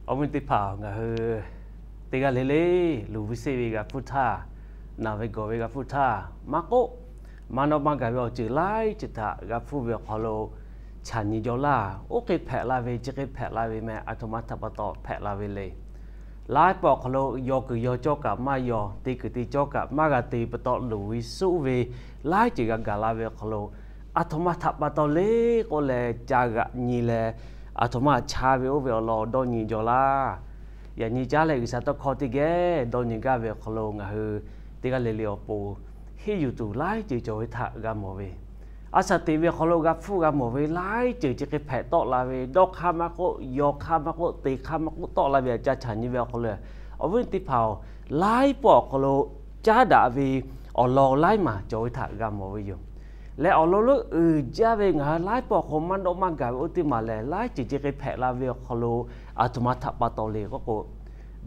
Awˬ viˉ teˇ hpaˍ, ngaˬ hui teˇ g'aˇ le le luˬ ve seˆ ve g'a hpfuhˇ htaˇ, naˬ ve gawˬ ve g'a hpfuhˇ htaˇ, maˇ k'oˆ, maˇ nawˇ maˇ gaˬ ve awˬ ceuˬ laiˉ ceuˬ htaꞈ g'a hpfuhˇ ve awˬ hk'aw lo chaꞈ nyi jaw laˇ. Oˇ hk'e hpehꞈ la ve, chi hk'e hpehꞈ la ve meh, aˬ htoꞈ ma htaꞈ pa taw hpehꞈ la ve le. Laiˉ pawˆ awˬ hk'aw lo yaw kuiˬ yaw cawˇ kaꞈ maˇ yaw, te kuiˬ te cawˇ kaꞈ maˇ g'a te pa taw luˬ ve suhˉ ve laiˉ ceuˬ g'a gaˬ la ve awˬ hk'aw lo, aˬ htoꞈ ma htaꞈ pa taw le k'oˆ leh ca g'aꞈ nyi leh, aˬ htoꞈ ma chaˇ ve oˇ ve awˬ lawn dawˇ nyi jaw laˇ. Yaꞈ nyi caˉ leh G'uiˬsha tawˇ hkawˇ teˇ geh dawˇ nyi gaˇ ve awˬ hk'aw lo ngaˬ hui teˇ g'aˇ le le awˬ pon henˇ yuˬ tuˬ laiˉ ceuˬ cawˬ ve htaꞈ g'a mawˬ ve, a shaˍ teꞈ ve awˬ hk'aw lo g'a hpfuhˇ g'a mawˬ ve laiˉ ceuˬ chi hk'e hpehꞈ tawˆ la ve, dawˇ hk'aˇ maˇ k'oˆ, yaw hk'aˇ maˇ k'oˆ, te hk'aˇ maˇ k'oˆ tawˆ la ve aꞈ ca chaꞈ nyi ve awˬ hk'aw lo, awˬ viˉ teˇ hpaˍ-oˬ, laiˉ pawˆ awˬ hk'aw lo caˉ daꞈ ve awˬ lawn laiˉ maˬ cawˬ ve htaꞈ g'a mawˬ ve yoˬ. Leh awˬ lawn lonˉ uiˍ jaˇ ve ngaˬ hui laiˉ pawˆ awˬ hk'aw maˇ dawˆ maˇ gaˬ ve oˇ teˇ maˬ lehˬ, laiˉ ceuˬ chi hk'e hpehꞈ la ve awˬ hk'aw lo, aˬ htoꞈ ma htaꞈ pa taw le k'oˆ k'o,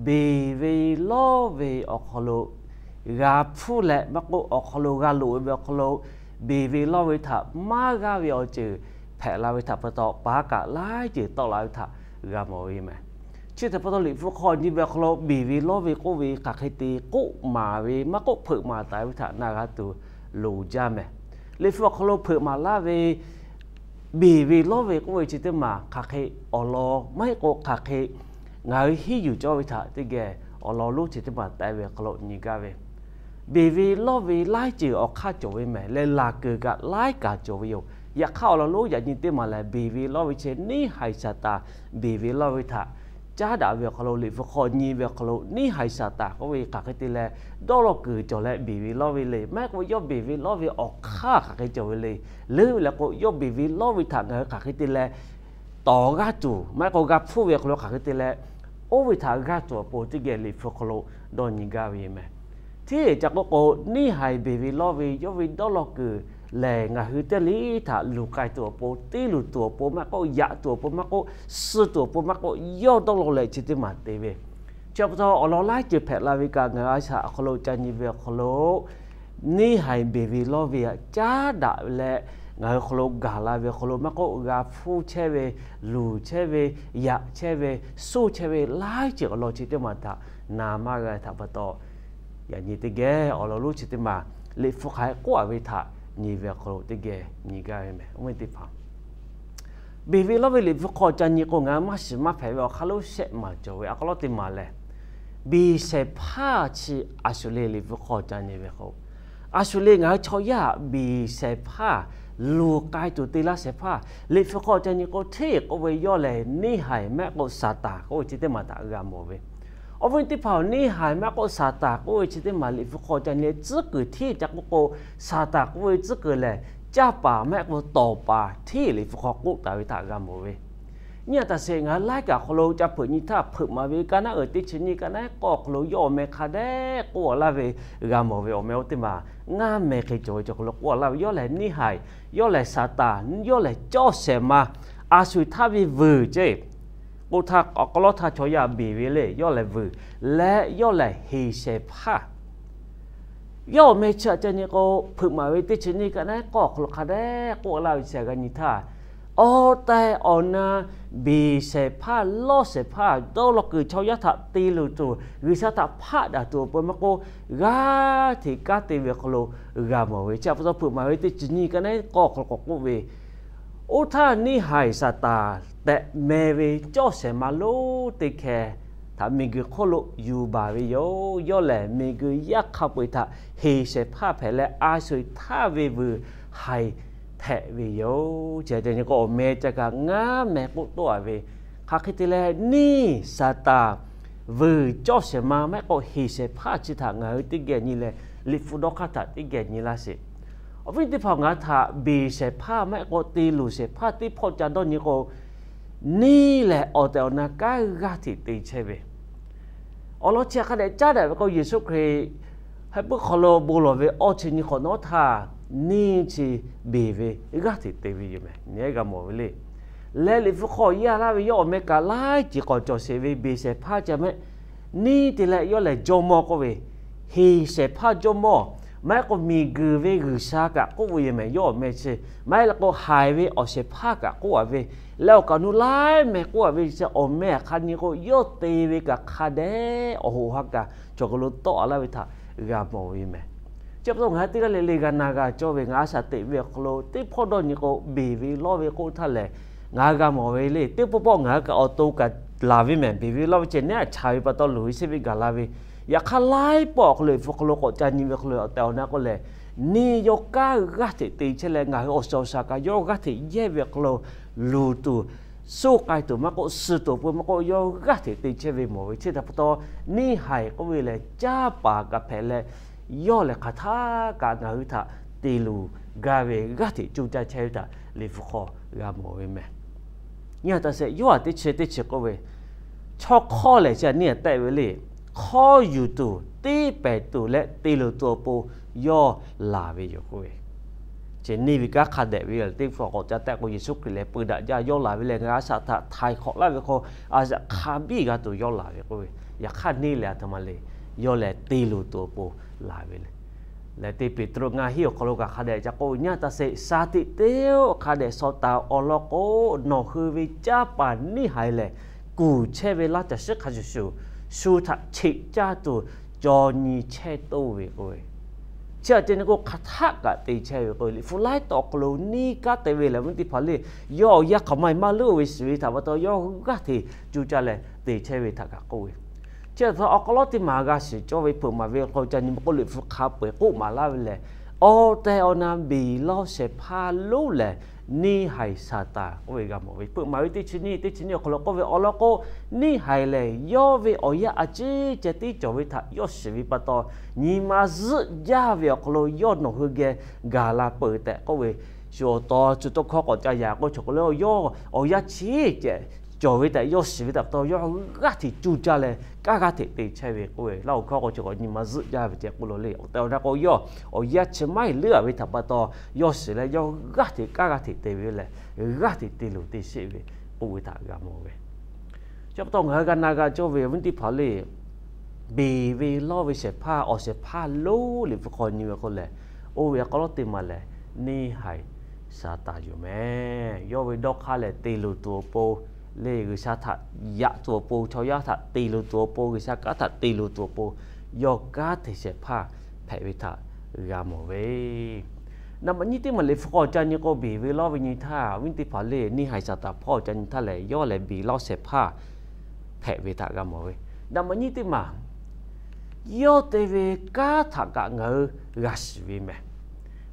beˬ ve lawˇ ve awˬ hk'aw lo g'a hpfuhˇ leh maˇ k'oˆ, awˬ hk'aw lo g'a loꞈ-e ve awˬ hk'aw lo, beˬ ve lawˇ ve htaꞈ maˇ g'aˇ ve awˬ ceuˬ hpehꞈ la ve htaꞈ pa taw, paˉ kaꞈ laiˉ ceuˬ tawˆ la ve htaꞈ g'a mawˬ ve yoˬ meh. Chi htaꞈ pa taw Liꞈ hpu hk'aw nyi ve awˬ hk'aw lo beˬ ve lawˇ ve k'oˆ ve hk'aˬ hk'e te k'oˆ maˍ ve maˇ k'oˆ, hpeuꞈ maˍ taˍ ve htaꞈ na g'a tuˬ loˍ jaˇ meh. Liꞈ hpu awˬ hk'aw lo hpeuꞈ maˍ laˇ ve beˬ ve lawˇ ve k'oˆ ve chi teˇ maˬ hk'aˬ hk'e awˬ lawn maˇ heˆ k'o, hk'aˬ hk'e ngaˬ hui henˇ yuˬ cawˇ ve htaꞈ teˇ geh awˬ lawn lonˉ chi teˇ maˬ taˍ ve awˬ hk'aw lo nyi gaˇ ve, beˬ ve lawˇ ve laiˉ ceuˬ awˬ hk'aˇ cawˬ ve meh leh, laˬ kuiˬ kaꞈ laiˉ kaꞈ cawˬ ve yoˬ. Yaꞈ hk'aˇ awˬ lawn lonˉ yaꞈ nyi teˇ maˬ lehˬ, beˬ ve lawˇ ve chi neˇ haiˬ Saˍtanˍ beˬ ve lawˇ ve htaꞈ caˉ daꞈ ve awˬ hk'aw lo, Liꞈ hpu hk'aw nyi ve awˬ hk'aw lo, neˇ haiˬ Saˍtanˍ k'oˆ ve hk'aˬ hk'e te leh dawˇ law kuiˬ cawˬ leh beˬ ve lawˇ ve le. Maˇ heˆ k'o yawˇ beˬ ve lawˇ ve awˬ hk'aˇ hk'aˬ hk'e cawˬ ve le. Leuˉ ve leh k'o, yawˇ beˬ ve lawˇ ve htaꞈ ngaˬ hui hk'aˬ hk'e te leh tawˍ g'aˇ tuˬ, maˇ heˆ k'o g'a hpfuhˇ ve awˬ hk'aw lo hk'aˬ hk'e te leh oˇ ve htaꞈ g'aˇ tuˬ awˬ pon teˇ geh Liꞈ hpu hk'aw lo dawˇ nyi gaˇ ve yoˬ meh. Hteˇ ca k'oˆ k'o, neˇ haiˬ beˬ ve lawˇ ve yawˇ ve dawˇ law kuiˬ lehˬ, ngaˬ hui teˇ liˇ htaꞈ luˬ k'ai tuˬ awˬ pon, te luˬ tuˬ awˬ pon maˇ k'oˆ, yaꞈ tuˬ awˬ pon maˇ k'oˆ, suh tuˬ awˬ pon maˇ k'oˆ, yawˇ dawˇ law leh chi teˇ maˬ te ve. Chi pa taw awˬ lawn laiˉ ceuˬ hpehꞈ la ve kaꞈ ngaˬ hui a shaꞈ awˬ hk'aw lo ca nyi ve awˬ hk'aw lo, neˇ haiˬ beˬ ve lawˇ ve htaꞈ caˉ daꞈ leh ngaˬ hui hk'aw lo gaˬ la ve awˬ hk'aw lo maˇ k'oˆ, g'a hpfuhˇ chehˇ ve, luˬ chehˇ ve, yaꞈ chehˇ ve, suhˇ chehˇ ve laiˉ ceuˬ awˬ lawn chi teˇ maˬ htaꞈ na maˇ g'a htaꞈ pa taw, yaꞈ nyi teˇ geh awˬ lawn lonˉ chi teˇ maˬ Liꞈ hpu hk'aˬ hk'e k'oˆ a ve htaꞈ nyi ve awˬ hk'aw lo teˇ geh nyi gaˇ ve meh. Awˬ viˉ teˇ hpaˍ, beˬ ve lawˇ ve Liꞈ hpu hk'aw ca nyi k'o, ngaˬ hui maˇ shiˍ maˇ hpehꞈ ve awˬ hk'aˇ lonˉ shehˆ maˬ cawˬ ve. A k'aw lawˉ teˇ maˬ lehˬ, beˬ shehˍ hpaˇ chi a shuˍ le Liꞈ hpu hk'aw ca nyi ve k'o, a shuˍ le ngaˬ hui chaw yaˇ beˬ shehˍ hpaˇ, luˬ k'ai tuˬ te laˇ shehˍ hpaˇ Liꞈ hpu hk'aw ca nyi k'o, hteˇ k'oˆ ve yawˇ lehˬ neˇ haiˬ maˇ heˆ k'o Saˍtanˍ k'oˆ ve chi teˇ maˬ htaꞈ g'a mawˬ ve. Awˬ viˉ teˇ hpaˍ-oˬ, neˇ haiˬ maˇ heˆ k'o Saˍtanˍ k'oˆ ve chi teˇ maˬ Liꞈ hpu hk'aw ca nyi leh tcuhˉ kuiˬ hteˇ ca k'oˆ k'o, Saˍtanˍ k'oˆ ve tcuhˉ kuiˬ lehˬ, caˇ paˍ maˇ heˆ k'o tawˍ paˍ hteˇ Liꞈ hpu hk'aw k'oˆ taˍ ve htaꞈ g'a mawˬ ve. Nyi a taˍ sheˍ, ngaˬ hui laiˉ kaꞈ awˬ hk'aw lo ca hpeuꞈ nyi htaˇ, hpeuꞈ maˍ ve kaˇ naˉ uiˍ teˇ chi nyiˇ kaˇ naˉ k'awˇ awˬ hk'aw lo yawˇ awˬ meh hk'a dehꞈ k'oˆ laˇ ve g'a mawˬ ve. Awˬ meh oˇ teˇ maˬ ngaˇ meh hk'e cawˬ ve cawˬ hk'aw lo k'oˆ laˇ ve, yawˇ lehˬ neˇ haiˬ, yawˇ lehˬ Saˍtanˍ, yawˇ lehˬ cawˇ shehˍ ma, a shuˍ htaˇ ve vuiˬ ceˇ k'oˆ htaˇ, awˬ hk'aw lawˉ htaˇ chaw yaˇ beˬ ve le, yawˇ lehˬ vuiˬ leh yawˇ lehˬ heˍ shehˍ hpaˇ. Yawˇ awˬ meh chi htaꞈ ca nyi k'o, hpeuꞈ maˍ ve teˇ chi nyiˇ kaˇ naˉ k'awˇ awˬ hk'aw lo hk'a dehꞈ k'oˆ laˇ ve chi htaꞈ g'a nyi htaˇ, awˬ tehˬ awˬ na beˬ shehˍ hpaˇ lawˇ shehˍ hpaˇ dawˇ law kuiˬ chaw yaˇ htaꞈ te luˬ tuˬ, G'uiˬsha htaꞈ hpaˆ daꞈ tuˬ awˬ pon maˇ k'oˆ, g'aˇ hteꞈ kanˉ te ve awˬ hk'aw lo g'a mawˬ ve. Chi pa taw hpeuꞈ maˍ ve teˇ chi nyiˇ kaˇ naˉ k'awˇ awˬ hk'aw lo k'awꞈ k'oˆ ve, oˇ htaˇ neˇ haiˬ Saˍtanˍ tehꞈ meh ve cawˇ shehˍ ma lonˉ teˇ hkeh htaꞈ miˬguiˬ hk'oˆ lo yuˬ baˬ ve yoˬ. Yawˇ lehˬ miˬguiˬ yaˇ hk'a peu-eˬ htaꞈ heˍ shehˍ hpaˇ hpehꞈ leh, a shuˍ htaˇ ve vuiˬ haiˬ hpehꞈ ve yoˬ. Chi htaꞈ ca nyi k'o, awˬ meh ca kaꞈ ngaˇ meh k'oˆ tawˆ a ve, hk'aˬ hk'e te leh neˇ Saˍtanˍ vuiˬ cawˇ shehˍ ma maˇ heˆ k'o heˍ shehˍ hpaˇ chi htaꞈ ngaˬ hui teˇ geh nyi leh, Liꞈ hpu dawˇ hk'aˇ htaꞈ teˇ geh nyi laˇ sheˍ. Awˬ viˉ teˇ hpaˍ, ngaˬ htaꞈ beˬ shehˍ hpaˇ maˇ heˆ k'o te luˬ shehˍ hpaˇ teˇ hpawˇ ca dawˇ nyi k'o, neˇ lehˬ awˬ tehˬ awˬ na kanˉ g'aˇ hteꞈ te chehˇ ve. Awˬ lawn chi hk'a dehꞈ caˉ daꞈ ve k'o, Yeˍsuˆ Hkriꞈ heh puiˉ hk'aw lo bon lawˬ ve awˇ chi nyi hk'awꞈ nawˉ htaˇ, neˇ chi beˬ ve g'aˇ hteꞈ te ve yoˬ meh. Nyi g'a mawˬ ve le. Leh Liꞈ hpu hk'aw yaˇ laˇ ve yawˇ awˬ meh kaꞈ laiˉ ceuˬ k'awꞈ cawˬ sheˍ ve, beˬ shehˍ hpaˇ ca mehˆ, neˇ te leh yawˇ lehˬ jawˇmawˇ k'oˆ ve, heˍ shehˍ hpaˇ jawˇmawˇ, Maˇ heˆ k'o miˬguiˬ ve G'uiˬsha kaꞈ k'oˆ ve yoˬ mehˍ, yawˇ awˬ meh chi. Maˇ heˆ leh k'o haiˬ ve awˬ shehˍ hpaˇ kaꞈ k'oˆ a ve, leh awˬ kaꞈ nu laiˉ meh k'oˆ a ve chi awˬ meh hk'a nyi k'o, yawˇ te ve kaꞈ hk'a dehꞈ awˬ hoꞈ ha kaꞈ cawˬ hk'aw lo tawˆ a laˇ ve htaꞈ g'a mawˬ ve mehˍ. Chi pa taw ngaˬ hui teˇ g'aˇ le le g'a na g'a cawˇ ve, ngaˬ a shaꞈ teꞈ ve awˬ hk'aw lo teˇ hpawˇ dawˇ nyi k'o, beˬ ve lawˇ ve k'oˆ htaˇ lehˬ, ngaˬ hui g'a mawˬ ve le, teˇ pawˆ pawˆ ngaˬ hui kaꞈ awˬ to kaꞈ laˬ ve mehˍ. Beˬ ve lawˇ ve ceh neˉ a chaˍ ve pa taw loˍ ve shehˇ ve gaˬ la ve, yaꞈ hk'aˇ laiˉ pawˆ awˬ hk'aw lo liꞈ hpu hk'aw lo k'awꞈ ca nyi ve awˬ hk'aw lo awˬ tehˬ awˬ na k'oˆ lehˬ, neˇ yawˇ kanˉ g'aˇ hteꞈ te chehˇ leh ngaˬ hui awˬ shaˍ awˬ shaˍ kaꞈ yawˇ g'aˇ hteꞈ yehˇ ve awˬ hk'aw lo luˬ tuˬ, soˇ k'ai tuˬ maˇ k'oˆ, suh tuˬ awˬ pon maˇ k'oˆ, yawˇ g'aˇ hteꞈ te chehˇ ve mawˬ ve. Chi htaꞈ pa taw, neˇ haiˬ k'oˆ ve lehˬ, caˇ paˍ kaꞈ hpehꞈ leh, yawˇ lehˬ hk'aˬ htaˇ kaꞈ ngaˬ hui htaꞈ te luˬ gaˇ ve, g'aˇ hteꞈ coˇ caˇ chehˇ ve htaꞈ liꞈ hpu hk'aw g'a mawˬ ve mehˍ. Nyi a taꞈ sheˍ, Yoˇhanˬ teˇ chi teˇ chi k'oˆ ve, chaw hk'awˇ lehˬ chi neˇ a tehˆ ve le, hk'awˇ yuˬ tuˬ, tiˇ pehˍ tuˬ leh te luˬ tuˬ awˬ pon yawˇ laˬ ve yoˬ k'oˆ ve. Chi neˇ ve kanˉ hk'a dehꞈ ve teˇ hpu k'awꞈ ca tehˆ k'o, Yeˍsuˆ Hkriꞈ lehˬ peu daꞈ jaˇ yawˇ laˬ ve lehˬ, ngaˬ a shaꞈ htaꞈ htaiˍ hk'awꞈ laˇ ve hk'aw, a shaꞈ hk'a biˇ g'a tuˬ yawˇ laˬ ve k'oˆ ve. Yaꞈ hk'aˇ neˇ lehˬ a htoꞈ ma le, yawˇ lehˬ te luˬ tuˬ awˬ pon laˬ ve le. Leh teˇ Peˍtruˆ ngaˇ hinˉ awˬ hk'aw lo kaꞈ hk'a dehꞈ ca k'oˆ ve, nyi a taꞈ sheˍ, shaˍ tiꞈ teˇ oˇ hk'a dehꞈ shaw taˍ awˬ lawn k'o, nawˬ hui ve caˇ paˍ neˇ haiˬ lehˬ, kuˬ chehˇ ve laˇ caˬ shiˉ hk'a shuˍ shuˍ, shu htaꞈ cheꞈ caˇ tuˬ caw nyi chehˇ toˇ ve k'oˆ ve. Chi aꞈ ceh nyi k'o hk'aˬ htaˆ kaꞈ te chehˇ ve k'oˆ ve. Liꞈ hpu laiˉ taw awˬ hk'aw lo neˇ kanˉ te ve lehˬ, awˬ viˉ teˇ hpaˍ le, yawˇ awˬ yanˇ hk'aˬ ma maˇ leuˉ ve shiˍ ve htaꞈ pa taw, yawˇ g'aˇ hteꞈ coˇ caˇ leh te chehˇ ve htaꞈ kaꞈ k'oˆ ve. Chi htaꞈ pa taw awˬ hk'aw lo teˇ maˬ g'a shiˍ cawˇ ve hpeuꞈ maˍ ve awˬ hk'aw lo ca nyi ma k'oˆ, liꞈ hpu hk'a peu-eˬ k'oˆ maˍ laˇ ve lehˬ, awˬ tehˬ awˬ na beˬ lawˇ shehˍ hpaˇ lonˉ lehˬ, neˇ haiˬ Saˍtanˍ k'oˆ ve g'a mawˬ ve. Hpeuꞈ maˍ ve teˇ chi nyiˇ, teˇ chi nyiˇ awˬ hk'aw lo k'oˆ ve, awˬ lawn k'o, neˇ haiˬ lehˬ yawˇ ve awˬ yanˇ a ciˉ ceh tiˉ cawˬ ve htaꞈ yawˇ shiˍ ve pa taw, nyi ma zuhˆ jaˇ ve awˬ hk'aw lo yawˇ nawˬ hui geh gaˬ la peuˬ tehꞈ k'oˆ ve. Shu awˬ taw shu tawˇ hkawˇ k'awꞈ ca yaꞈ k'o, chaw k'o le, yawˇ awˬ yanˇ chi ceh cawˬ ve tehꞈ yawˇ shiˍ ve htaꞈ pa taw, yawˇ g'aˇ hteꞈ coˇ caˇ leh kanˉ g'aˇ hteꞈ te chehˇ ve k'oˆ ve. Laˇ awˬ hkawˇ k'o chi k'awꞈ nyi ma zuhˆ jaˇ ve ceh k'oˆ lo le. Awˬ tehˬ awˬ na k'o, yawˇ awˬ yanˇ chi maˇ heˆ leuˉ a ve htaꞈ pa taw, yawˇ shiˍ leh yawˇ g'aˇ hteꞈ kanˉ g'aˇ hteꞈ te ve lehˬ, g'aˇ hteꞈ te luˬ te sheˆ ve k'oˆ ve htaꞈ g'a mawˬ ve. Chi pa taw ngaˬ hui g'a na g'a cawˇ ve awˬ viˉ teˇ hpaˍ le, beˬ ve lawˇ ve shehˍ hpaˇ, awˬ shehˍ hpaˇ lonˉ liꞈ hpu hk'aw nyi ve k'o lehˬ, oˇ ve awˬ hk'aw lo teˇ maˬ lehˬ, neˇ haiˬ Saˍtanˍ yoˬ mehˍ. Yawˇ ve dawˇ hk'aˇ lehˬ te luˬ tuˬ awˬ pon le, G'uiˬsha htaꞈ yaꞈ tuˬ awˬ pon, chaw yaˇ htaꞈ te luˬ tuˬ awˬ pon, G'uiˬsha kanˉ htaꞈ te luˬ tuˬ awˬ pon, yawˇ kanˉ te shehˍ hpaˇ hpehꞈ ve htaꞈ g'a mawˬ ve. Naˍ baꞈ nyiˇ teˇ maˬ liꞈ hpu hk'aw ca nyi k'o, beˬ ve lawˇ ve nyi htaˇ, awˬ viˉ teˇ hpaˍ le, neˇ haiˬ Saˍtanˍ hpawˇ ca nyi htaˇ lehˬ, yawˇ lehˬ beˬ lawˇ shehˍ hpaˇ hpehꞈ ve htaꞈ g'a mawˬ ve. Naˍ baꞈ nyiˇ teˇ maˬ yawˇ te ve kanˉ htaꞈ kaꞈ ngaˬ hui g'a shiˍ ve mehˍ.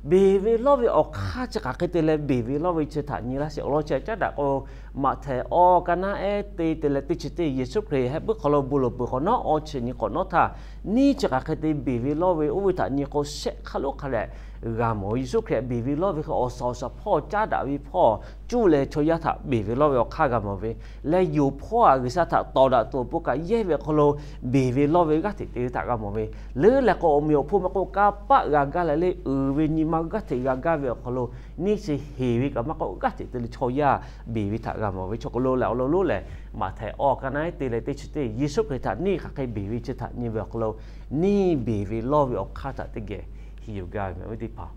Beˬ ve lawˇ ve awˬ hk'aˇ chi hk'aˬ hk'e te leh beˬ ve lawˇ ve chi htaꞈ nyi laˇ sheˍ. Awˬ lawn chi caˉ daꞈ k'o, Maꞈhtehˍ awˬ ka naˉ ehˉ te te leh teˇ chi teˇ, Yeˍsuˆ Hkriꞈ heh puiˉ hk'aw lo bon lawˬ peuˬ hk'awꞈ nawˉ, awˬ chi nyi hk'awꞈ nawˉ htaˇ, neˇ chi hk'aˬ hk'e te beˬ ve lawˇ ve oˇ ve htaꞈ nyi k'o, shehˆ hk'aˇ lonˉ hk'a dehꞈ g'a mawˬ. Yeˍsuˆ Hkriꞈ beˬ ve lawˇ ve hk'e awˬ shaˍ awˬ shaˍ hpawˇ caˉ daꞈ ve hpawˇ cuˇ leh chaw yaˇ htaꞈ beˬ ve lawˇ ve awˬ hk'aˇ g'a mawˬ ve. Leh yonˍ hpawˇ aꞈ G'uiˬsha htaꞈ tawˍ daꞈ tuˬ awˬ pon kaꞈ yehˇ ve awˬ hk'aw lo beˬ ve lawˇ ve g'aˇ hteꞈ te ve htaꞈ g'a mawˬ ve. Leuˉ leh k'o awˬ meꞈ awˬ hponˇ maˇ k'oˆ, kanˇ paˆ g'a gaˇ leh le uiˍ ve nyi ma g'aˇ hteꞈ g'a gaˇ ve awˬ hk'aw lo, neˇ chi heˍ ve kaꞈ maˇ k'oˆ, g'aˇ hteꞈ te leh chaw yaˇ beˬ ve htaꞈ g'a mawˬ ve. Chaw hk'aw lo lehˬ, awˬ lawn lonˉ lehˬ, Maꞈhtehˍ awˬ ka naˉ ehˉ te leh teˇ chi teˇ, Yeˍsuˆ Hkriꞈ htaꞈ neˇ hk'aˬ hk'e beˬ ve chi htaꞈ nyi ve awˬ hk'aw lo, neˇ beˬ ve lawˇ ve awˬ hk'aˇ htaꞈ teˇ geh hiˍ yuˬ gaˇ ve mehˍ, awˬ viˉ teˇ hpaˍ.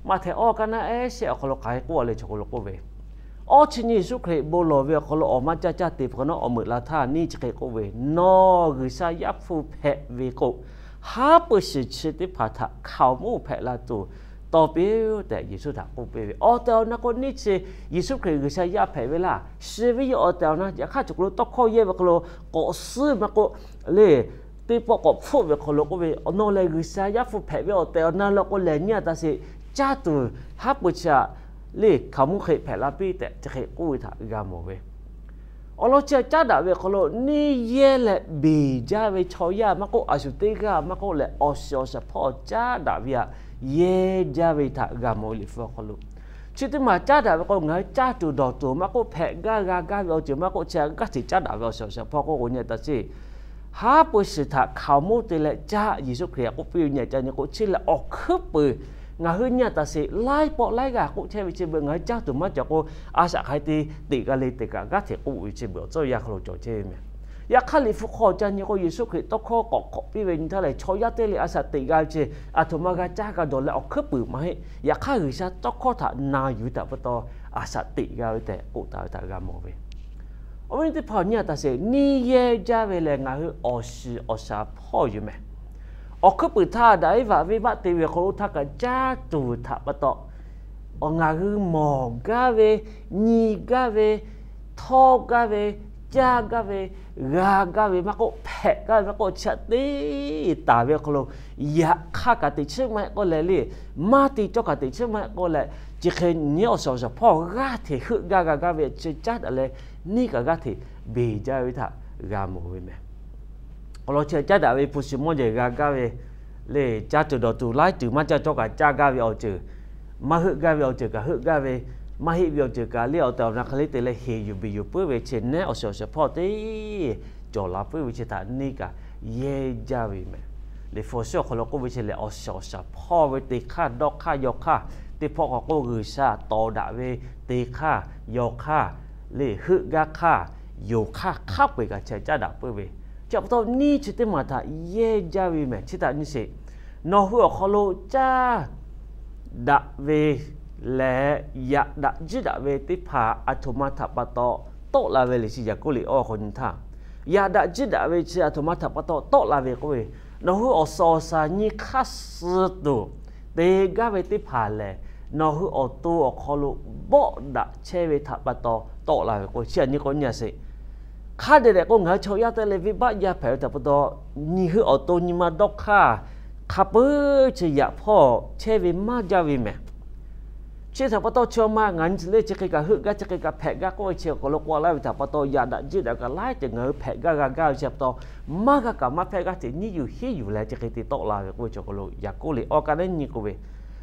Maꞈhtehˍ awˬ ka naˉ ehˉ shehˆ awˬ hk'aw lo k'ai k'oˆ a leh chaw hk'aw lo k'oˆ ve, awˬ chi nyi Yeˍsuˆ Hkriꞈ bon lawˬ ve awˬ hk'aw lo awˬ maˇ caˇ caˇ te hpehꞈ hk'awꞈ nawˉ, awˬ meuꞈ la htaˇ neˇ chi hk'e k'oˆ ve, Nawˬ G'uiˬsha Yaˇ hpu hpehꞈ ve k'o, haˉ pui shiˍ chi teˇ hpaˍ htaꞈ hkaoˍmonˇ hpehꞈ la tuˬ tawˇ piˇ-oˆ tehꞈ Yeˍsuˆ htaꞈ k'oˆ piˇ ve. Awˬ tehˬ awˬ na k'o, neˇ chi Yeˍsuˆ Hkriꞈ G'uiˬsha Yaˇ hpehꞈ ve laˇ, shiˍ ve yoˬ. Awˬ tehˬ awˬ na yaꞈ hk'aˇ chaw hk'aw lo tawˇ hkawˇ yehˇ ve hk'aw lo k'awꞈ suhˉ maˇ k'oˆ, le teˇ pawˆ k'awꞈ hpfuhˆ ve hk'aw lo k'oˆ ve, Nawˬ lehˬ G'uiˬsha Yaˇ hpu hpehꞈ ve awˬ tehˬ awˬ na le k'o lehˬ, nyi a taꞈ sheˍ, caˇ tuˬ haˉ pui chi aꞈ le hkaoˍmonˇ hk'e hpehꞈ la piˇ tehꞈ chi hk'e k'oˆ ve htaꞈ g'a mawˬ ve. Awˬ lawn chi aꞈ caˉ daꞈ ve awˬ hk'aw lo neˇ yehˇ leh beˬ jaˇ ve chaw yaˇ maˇ k'oˆ, a shu teˇ g'aˇ maˇ k'oˆ leh, awˬ shiˍ awˬ shaˍ hpawˇ caˉ daꞈ ve aꞈ yehˇ jaˇ ve htaꞈ g'a mawˬ ve. Liꞈ hpu awˬ hk'aw lo chi teˇ maˬ caˉ daꞈ ve k'o, ngaˬ hui caˇ tuˬ dawˬ tuˬ maˇ k'oˆ, hpehꞈ gaˇ g'a gaˇ ve awˬ ceuˬ maˇ k'oˆ, chi aꞈ g'aˇ hteꞈ caˉ daꞈ ve awˬ shiˍ awˬ shaˍ hpawˇ k'oˆ k'o, nyi a taꞈ sheˍ, haˉ pui shiˍ htaꞈ hkaoˍmonˇ te leh caˇ, Yeˍsuˆ Hkriꞈ aꞈ k'oˆ piˇ ve nyi a taꞈ nyi k'o, chi lehˬ awˬ hkuiˉ peuˬ. Ngaˬ hui nyi a taꞈ sheˍ, laiˉ pawˆ laiˉ g'aˇ k'oˆ chehˇ ve chi beuꞈ ngaˬ hui caˇ tuˬ maˇ cawˬ k'o, a shaꞈ hk'aˬ hk'e te teꞈ g'a le tehꞈ kaꞈ g'aˇ hteꞈ k'oˆ ve chi beuꞈ awˬ tcuhˇ yaˇ hk'aw lo cawˬ chehˇ ve mehˍ. Yaꞈ hk'aˇ, Liꞈ hpu hk'aw ca nyi k'o, Yeˍsuˆ Hkriꞈ tawˇ hkawˇ k'awꞈ hk'awꞈ piˇ ve nyi htaˇ lehˬ, chaw yaˇ teˇ le a shaꞈ teꞈ g'a ve chi aˬ htoꞈ ma g'a caˇ g'a dawˬ leh awˬ hkuiˉ puiˍ maˇ heˆ. Yaꞈ hk'aˇ, G'uiˬsha tawˇ hkawˇ htaꞈ na yuˬ ve htaꞈ pa taw, a shaꞈ teꞈ g'a ve tehꞈ k'oˆ taˍ ve htaꞈ g'a mawˬ ve. Awˬ viˉ teˇ hpaˍ, nyi a taˍ sheˍ, neˇ yehˇ jaˇ ve lehˬ ngaˬ hui awˬ shiˍ awˬ shaˍ hpawˇ yoˬ mehˍ. Awˬ hkuiˉ puiˍ htaˇ daꞈ iˉ vaꞈ venˇ baˆ te ve awˬ hk'aw lo htaˇ kaꞈ caˇ tuˬ htaꞈ pa taw, ngaˬ hui mawˬ gaˇ ve, nyi gaˇ ve, htawˇ gaˇ ve, caˇ gaˇ ve, g'a gaˇ ve maˇ k'oˆ, hpehꞈ gaˇ ve maˇ k'oˆ, chi htaꞈ te taˍ ve awˬ hk'aw lo, yaꞈ hk'aˇ kaꞈ teꞈ chiˉ maˇ heˆ k'oˆ leh le, maˇ te cawˇ kaꞈ teꞈ chiˉ maˇ heˆ k'oˆ leh, chi hk'e nyi awˬ shiˍ awˬ shaˍ hpawˇ g'aˇ hteꞈ heuˆ gaˇ g'a gaˇ ve chi caˉ daꞈ leh, neˇ kaꞈ g'aˇ hteꞈ beˬ jaˇ ve htaꞈ g'a mawˬ ve mehˍ. Awˬ lawn chi caˉ daꞈ ve hpu shi mawˇ jehˬ g'a gaˇ ve le, caˇ tuˬ dawˬ tuˬ laiˉ ceuˬ maˇ caˇ cawˇ kaꞈ caˇ gaˇ ve awˬ ceuˬ, maˇ heuˆ gaˇ ve awˬ ceuˬ kaꞈ heuˆ gaˇ ve, maˇ heˆ ve awˬ ceuˬ kaꞈ le awˬ tehˬ awˬ na hk'e le te leh heˍ yuˬ beˬ yuˬ puiˉ ve chi neˇ awˬ shiˍ awˬ shaˍ hpawˇ te cawˬ la puiˉ ve chi htaꞈ neˇ kaꞈ yehˇ jaˇ ve mehˍ. Liꞈ hpu awˬ suhˉ awˬ hk'aw lo k'oˆ ve chi lehˬ, awˬ shiˍ awˬ shaˍ hpawˇ ve teˇ hk'aˇ dawˇ hk'aˇ yaw hk'aˇ teˇ hpawˇ k'awꞈ k'oˆ, G'uiˬsha tawˍ daꞈ ve teˇ hk'aˇ yaw hk'aˇ le, heuˆ gaˇ hk'aˇ, yonˍ hk'aˇ hk'a peu-eˬ kaꞈ chi caˉ daꞈ puiˉ ve. Chi pa taw neˇ chi teˇ maˬ htaꞈ yehˇ jaˇ ve mehˍ. Chi htaꞈ nyi sheˍ. Nawˬ hui awˬ hk'aw lo caˇ daꞈ ve leh yaꞈ daꞈ jiˇ daꞈ ve teˇ hpaˍ aˬ htoꞈ ma htaꞈ pa taw tawˆ la ve le, chi Yaˍkoˆ liꞈ awˇ hk'aw nyi htaˇ, yaꞈ daꞈ jiˇ daꞈ ve chi aˬ htoꞈ ma htaꞈ pa taw tawˆ la ve k'oˆ ve, nawˬ hui awˬ shiˍ awˬ shaˍ nyi hk'aˇ suh tuˬ te gaˇ ve teˇ hpaˍ lehˬ, nawˬ hui awˬ to awˬ hk'aw lo bawˆ daꞈ chehˇ ve htaꞈ pa taw tawˆ la ve k'o, chi htaꞈ nyi k'o nyi a sheˍ. Hk'a dehꞈ dehꞈ k'o, ngaˬ hui chaw yaˇ teˇ le venˇ baˆ yaˇ hpehꞈ ve htaꞈ pa taw, nyi hui awˬ to nyi ma dawˇ hk'aˇ hk'a peu-eˬ chi yaꞈ hpawˇ chehˇ ve maˇ jaˇ ve mehˍ. Chi htaꞈ pa taw, chi ma ngaˬ nyi le chi hk'e kaꞈ heuˆ gaˇ, chi hk'e kaꞈ hpehꞈ gaˇ k'oˆ ve chi awˬ hk'aw lo k'oˆ laˇ ve htaꞈ pa taw, yaꞈ daꞈ jiˇ daꞈ kaꞈ laiˉ ceuˬ ngaˬ hui hpehꞈ gaˇ g'a gaˇ ve chi pa taw, maˇ g'a kaꞈ maˇ hpehꞈ gaˇ hteꞈ nyiˉ yuˬ henˉ yuˬ leh chi hk'e te tawˆ la ve k'oˆ ve chi awˬ hk'aw lo Yaˍkoˆ liꞈ awˇ ka neˉ nyi k'oˆ ve,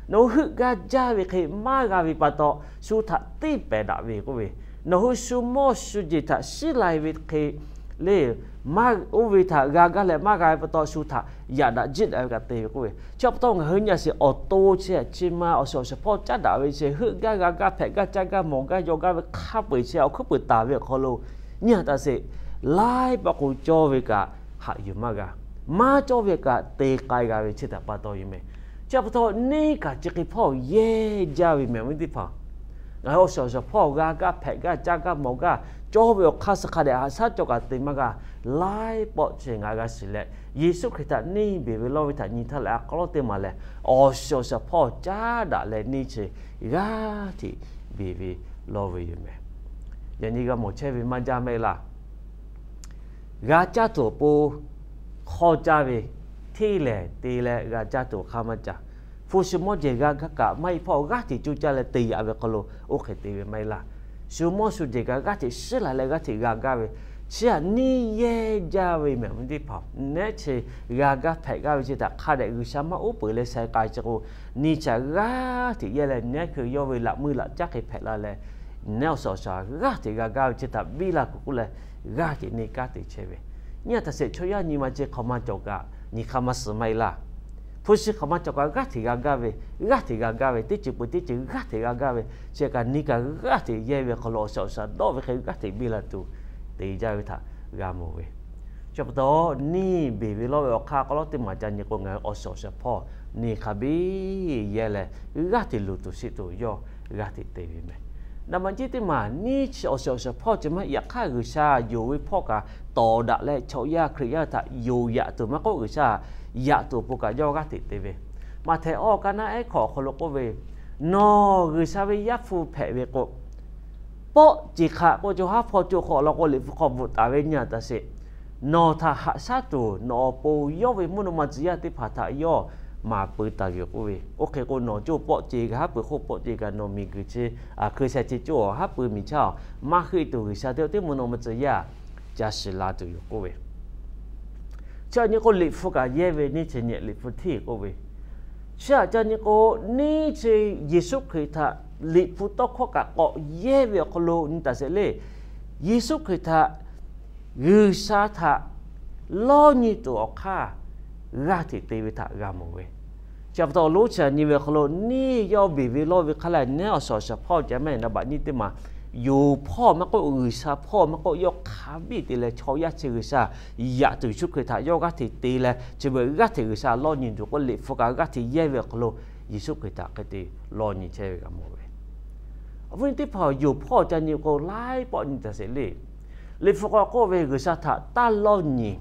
nawˬ hui heuˆ gaˇ jaˇ ve hk'e maˇ g'a ve pa taw, shu htaꞈ teˇ pehˍ daꞈ ve k'oˆ ve, nawˬ hui shu mawˇ shu jeˬ htaꞈ shiˉ lai ve hk'e le, maˇ oˇ ve htaꞈ g'a gaˇ leh maˇ g'a ve pa taw, shu htaꞈ yaꞈ daꞈ jiˇ daꞈ ve kaꞈ te ve k'oˆ ve. Chi pa taw ngaˬ hui nyi a sheˍ, awˬ to chi chi ma awˬ shiˍ awˬ shaˍ hpawˇ caˉ daꞈ ve chi heuˆ gaˇ g'a gaˇ hpehꞈ gaˇ caˇ gaˇ mawˬ gaˇ yaw gaˇ ve hk'a peu-eˬ chi awˬ hkuiˉ puiˍ taˍ ve awˬ hk'aw lo nyi a taˍ sheˍ. Laiˉ pa k'o cawˇ ve kaꞈ haꞈ yuˬ maˇ g'a, maˇ cawˇ ve kaꞈ te k'ai g'a ve chi htaꞈ pa taw yoˬ mehˍ. Chi pa taw neˇ kaꞈ chi hk'e hpawˇ yehˇ jaˇ ve mehˍ ve teˇ hpaˍ. Ngaˬ hui awˬ shiˍ awˬ shaˍ hpawˇ g'a gaˇ hpehꞈ gaˇ caˇ gaˇ mawˬ gaˇ, cawˇ ve awˬ hk'aˇ suh hk'a dehꞈ haꞈ shaˉ cawˬ kaꞈ te maˇ g'a. Laiˉ pawˆ chi ngaˬ g'a shiˍ leh, Yeˍsuˆ Hkriꞈ htaꞈ neˇ beˬ ve lawˇ ve htaꞈ nyi htaˇ leh, a k'aw lawˉ teˇ maˬ lehˬ, awˬ shiˍ awˬ shaˍ hpawˇ caˉ daꞈ leh neˇ chi g'aˇ hteꞈ beˬ ve lawˇ ve yoˬ mehˍ. Yaꞈ nyi g'a mawˬ chehˇ ve maˇ jaˇ mehˆ laˇ. G'a caˇ tuˬ awˬ pon hk'awˇ caˇ ve, hteˇ lehˬ te leh g'a caˇ tuˬ awˬ hk'aˇ maˇ ca. Hpu shi mawˇ jehˬ g'a gaˇ kaꞈ maˇ heˆ hpawˇ g'aˇ hteꞈ coˇ caˇ leh te yaꞈ ve hk'aw lo oˇ hk'e te ve maˇ heˆ laˇ. Shu mawˇ shu jehˬ kaꞈ g'aˇ hteꞈ shiˉ la leh g'aˇ hteꞈ g'a gaˇ ve, chi htaꞈ neˇ yehˇ jaˇ ve mehˍ ve teˇ hpaˍ. Nehˉ chi g'a gaˇ hpehꞈ gaˇ ve chi htaꞈ hk'a dehꞈ G'uiˬsha maˇ uˉ peunˍ leh shai k'ai chi k'o, neˇ chi htaꞈ g'aˇ hteꞈ yehˇ leh nehˉ hkui yawˇ ve laꞈ mui laꞈ caˉ hk'e hpehꞈ la leh, nehˉ awˬ shiˍ awˬ shaˍ g'aˇ hteꞈ g'a gaˇ ve chi htaꞈ biˇ la kuˬ k'oˆ leh, g'aˇ hteꞈ neˇ kanˉ te chehˇ ve. Nyi a taˍ sheˍ, chaw yaˇ nyi ma chi hk'aˬ ma cawˬ kaꞈ nyi hk'aˇ maˇ suh maˇ heˆ laˇ. Hpu shi hk'aˬ ma cawˬ kaꞈ g'aˇ hteꞈ g'a gaˇ ve, g'aˇ hteꞈ g'a gaˇ ve, teˇ ceuˬ peuˬ teˇ ceuˬ g'aˇ hteꞈ g'a gaˇ ve, chi kaꞈ neˇ kaꞈ g'aˇ hteꞈ yehˇ ve hk'aw lo awˬ shiˍ awˬ shaˍ dawˆ ve hk'e g'aˇ hteꞈ biˇ la tuˬ te jaˇ ve htaꞈ g'a mawˬ ve. Chi pa taw neˇ beˬ ve lawˇ ve awˬ hk'aˇ k'aw lawˉ teˇ maˬ ca nyi k'o, ngaˬ hui awˬ shiˍ awˬ shaˍ hpawˇ neˇ hk'a biˇ yehˇ leh, g'aˇ hteꞈ luˬ tuˬ shiˆ tuˬ yawˇ g'aˇ hteꞈ te ve mehˍ. Naˍ baꞈ nyiˇ teˇ maˬ neˇ chi awˬ shiˍ awˬ shaˍ hpawˇ chi maˇ heˆ, yaꞈ hk'aˇ G'uiˬsha yonˍ ve hpawˇ kaꞈ tawˍ daꞈ leh chaw yaˇ Hkriꞈ yaˇ htaꞈ yonˍ yaꞈ tuˬ maˇ k'oˆ, G'uiˬsha yaꞈ tuˬ awˬ pon kaꞈ yawˇ g'aˇ hteꞈ te ve. Maꞈhtehˍ awˇ ka naˉ ehˉ hkawꞈ awˬ hk'aw lo k'oˆ ve, Nawˬ G'uiˬsha ve Yaˇ hpu hpehꞈ ve k'o, pawˆ ceˬ hk'aꞈ k'oˆ ve, co haˉ hpawˇ co hk'awꞈ law k'o, Liꞈ hpu hk'aw bvuhꞈ taˍ ve nyi a taˍ sheˍ. Nawˬ htaꞈ haꞈ shaˉ tuˬ nawˬ awˬ pon yawˇ ve mvuhˇ naw ma tcuh yaˇ teˇ hpaˍ htaꞈ yawˇ maˍ pui taˍ ve yoˬ k'oˆ ve. Oˇ hk'e k'o, nawˬ coˇ pawˆ ceˬ g'a haˉ pui hk'oˆ pawˆ ceˬ kaꞈ nawˬ miˬguiˬ chi a hkui sheh chi coˇ haˉ pui miˬ chaˇ maˇ heˆ tuˬ, G'uiˬsha teˇ awˬ teˇ mvuhˇ naw ma tcuh yaˇ ca shiˍ la tuˬ yoˬ k'oˆ ve. Chi htaꞈ nyi k'o, Liꞈ hpu kaꞈ yehˇ ve neˇ chi nyi Liꞈ hpu hteˇ k'oˆ ve. Chi htaꞈ ca nyi k'o, neˇ chi Yeˍsuˆ Hkriꞈ htaꞈ Liꞈ hpu tawˇ hkawˇ kaꞈ k'awꞈ yehˇ ve awˬ hk'aw lo nyi taˍ sheˍ le. Yeˍsuˆ Hkriꞈ htaꞈ G'uiˬsha htaꞈ lawˇ nyi tuˬ awˬ hk'aˇ g'aˇ hteꞈ te ve htaꞈ g'a mawˬ ve. Chi pa taw, awˬ lonˉ chi htaꞈ nyi ve awˬ hk'aw lo neˇ yawˇ beˬ ve lawˇ ve hk'aˇ lehˬ, nehˉ awˬ shiˍ awˬ shaˍ hpawˇ ca mehˆ naˍ baꞈ nyiˇ teˇ maˬ yonˍ hpawˇ maˇ k'oˆ, G'uiˬsha hpawˇ maˇ k'oˆ, yawˇ hk'a biˇ te leh chaw yaˇ chi G'uiˬsha yaꞈ tuˬ Yeˍsuˆ Hkriꞈ htaꞈ yawˇ g'aˇ hteꞈ te leh, chi beuꞈ g'aˇ hteꞈ G'uiˬsha lawˇ nyi tuˬ k'oˆ, Liꞈ hpu kaꞈ g'aˇ hteꞈ yehˇ ve awˬ hk'aw lo Yeˍsuˆ Hkriꞈ htaꞈ hk'e te lawˇ nyi chehˇ ve g'a mawˬ ve. Awˬ viˉ teˇ hpaˍ, yonˍ hpawˇ ca nyi k'o, laiˉ pawˆ nyi taˍ sheˍ le. Liꞈ hpu k'awꞈ k'oˆ ve, G'uiˬsha htaꞈ taˇ lawˇ nyi.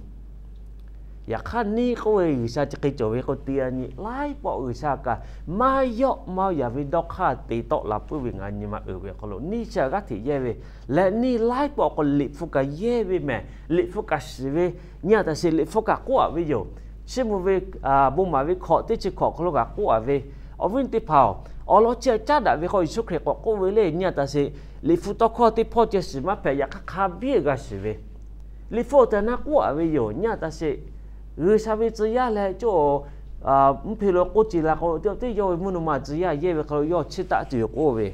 Yaꞈ hk'aˇ neˇ k'oˆ ve, G'uiˬsha chi hk'e cawˬ ve k'o, te a nyi laiˉ pawˆ G'uiˬsha kaꞈ maˇ yawˆ maˇ yaˍ ve dawˇ hk'aˇ te tawˆ la puiˉ ve ngaˬ nyi ma uiˍ ve awˬ hk'aw lo, neˇ chi g'aˇ hteꞈ yehˇ ve leh, neˇ laiˉ pawˆ k'o Liꞈ hpu kaꞈ yehˇ ve mehˍ, Liꞈ hpu kaꞈ shiˍ ve, nyi a taˍ sheˍ, Liꞈ hpu kaꞈ k'oˆ a ve yoˬ. Chi mvuh ve bon maˍ ve hkawꞈ teˇ chi hkawꞈ hk'aw lo kaꞈ k'oˆ a ve, awˬ viˉ teˇ hpaˍ-oˬ, awˬ lawn chi a caˉ daꞈ ve k'o, Yeˍsuˆ Hkriꞈ k'awꞈ k'oˆ ve le, nyi a taˍ sheˍ, Liꞈ hpu tawˇ hkawˇ teˇ hpawˇ ceh shiˍ maˇ hpehꞈ, yaꞈ hk'aˇ hk'a biˇ g'a shiˍ ve, Liꞈ hpu awˬ tehˬ na k'oˆ a ve yoˬ. Nyi a taˍ sheˍ, G'uiˬsha ve tcuh yaˇ leh cawˇ mvuhˇ hpe lo k'oˆ ce la k'o, teˇ yawˇ ve mvuhˇ naw ma tcuh yaˇ yehˇ ve hk'aw lo yawˇ chiˇ taˆ tuˬ yoˬ k'oˆ ve.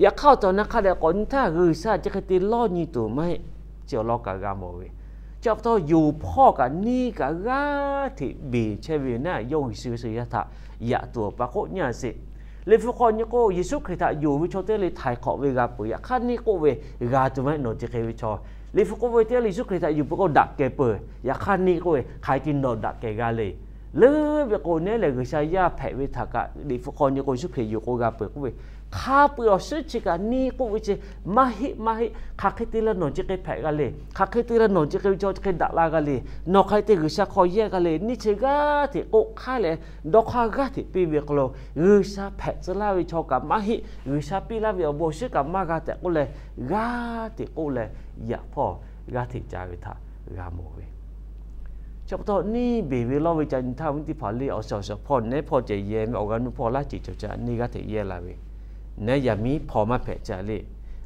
Yaꞈ hk'aˇ awˬ tehˬ awˬ na hk'a dehꞈ k'awꞈ nyi htaˇ, G'uiˬsha chi hk'e te lawˇ nyi tuˬ maˇ heˆ. Chi awˬ lawn kaꞈ g'a mawˬ ve. Chi pa taw, yonˍ hpawˇ kaꞈ neˇ kaꞈ g'aˇ hteꞈ beˬ chehˇ ve naˉ, yawˇ G'uiˬsha ve tcuh yaˇ htaꞈ yaꞈ tuˬ awˬ pa k'oˆ nyi a sheˍ. Liꞈ hpu k'awꞈ nyi k'o, Yeˍsuˆ Hkriꞈ htaꞈ yonˍ ve chaw teˇ g'aˇ le htaiˍ hk'awꞈ ve g'a peuˬ. Yaꞈ hk'aˇ neˇ k'oˆ ve, g'a tuˬ maˇ heˆ, nawˬ chi hk'e ve chaw. Liꞈ hpu k'oˆ ve, teˇ g'aˇ le Yeˍsuˆ Hkriꞈ htaꞈ yonˍ peuˬ k'o, daꞈ kehˬ peuˬ. Yaꞈ hk'aˇ neˇ k'oˆ ve, hk'aˬ hk'e te nawˬ daꞈ kehˬ g'a le. Leuˉ ve k'o, neˉ lehˬ G'uiˬsha yaˇ hpehꞈ ve htaꞈ kaꞈ Liꞈ hpu k'awꞈ nyi k'o, Yeˍsuˆ Hkriꞈ yonˍ k'o g'a peuˬ k'oˆ ve, hk'a peu-eˬ awˬ suhˉ chi kaꞈ neˇ k'oˆ ve chi maˇ heˆ, maˇ heˆ. Hk'aˬ hk'e te leh nawˬ chi hk'e hpehꞈ g'a le. Hk'aˬ hk'e te leh nawˬ chi hk'e ve chaw chi hk'e daꞈ la g'a le. Nawˬ hk'aˬ hk'e te G'uiˬsha hk'aw yehˇ g'a le. Neˇ chi g'aˇ hteꞈ k'oˆ hk'aˉ leh, dawˇ hk'aˇ g'aˇ hteꞈ piˇ ve hk'aw lo, G'uiˬsha hpehꞈ tcuh laˇ ve chaw kaꞈ maˇ heˆ. G'uiˬsha piˇ laˇ ve awˬ bon awˬ shinˉ kaꞈ maˇ g'a tehꞈ k'oˆ leh, g'aˇ hteꞈ k'oˆ leh, yaꞈ hpawˇ g'aˇ hteꞈ ca ve htaꞈ g'a mawˬ ve. Chi pa taw, neˇ beˬ ve lawˇ ve ca nyi htaˇ, awˬ viˉ teˇ hpaˍ le, awˬ shiˍ awˬ shiˍ hpawˇ neˉ hpawˇ ceh yehˇ ve, awˬ g'a nuˇ hpawˇ laˇ ceh cawˬ ca neˇ g'aˇ hteꞈ yehˇ la ve, neˉ yaꞈ miˉ hpawˇ maˇ hpehꞈ ca le.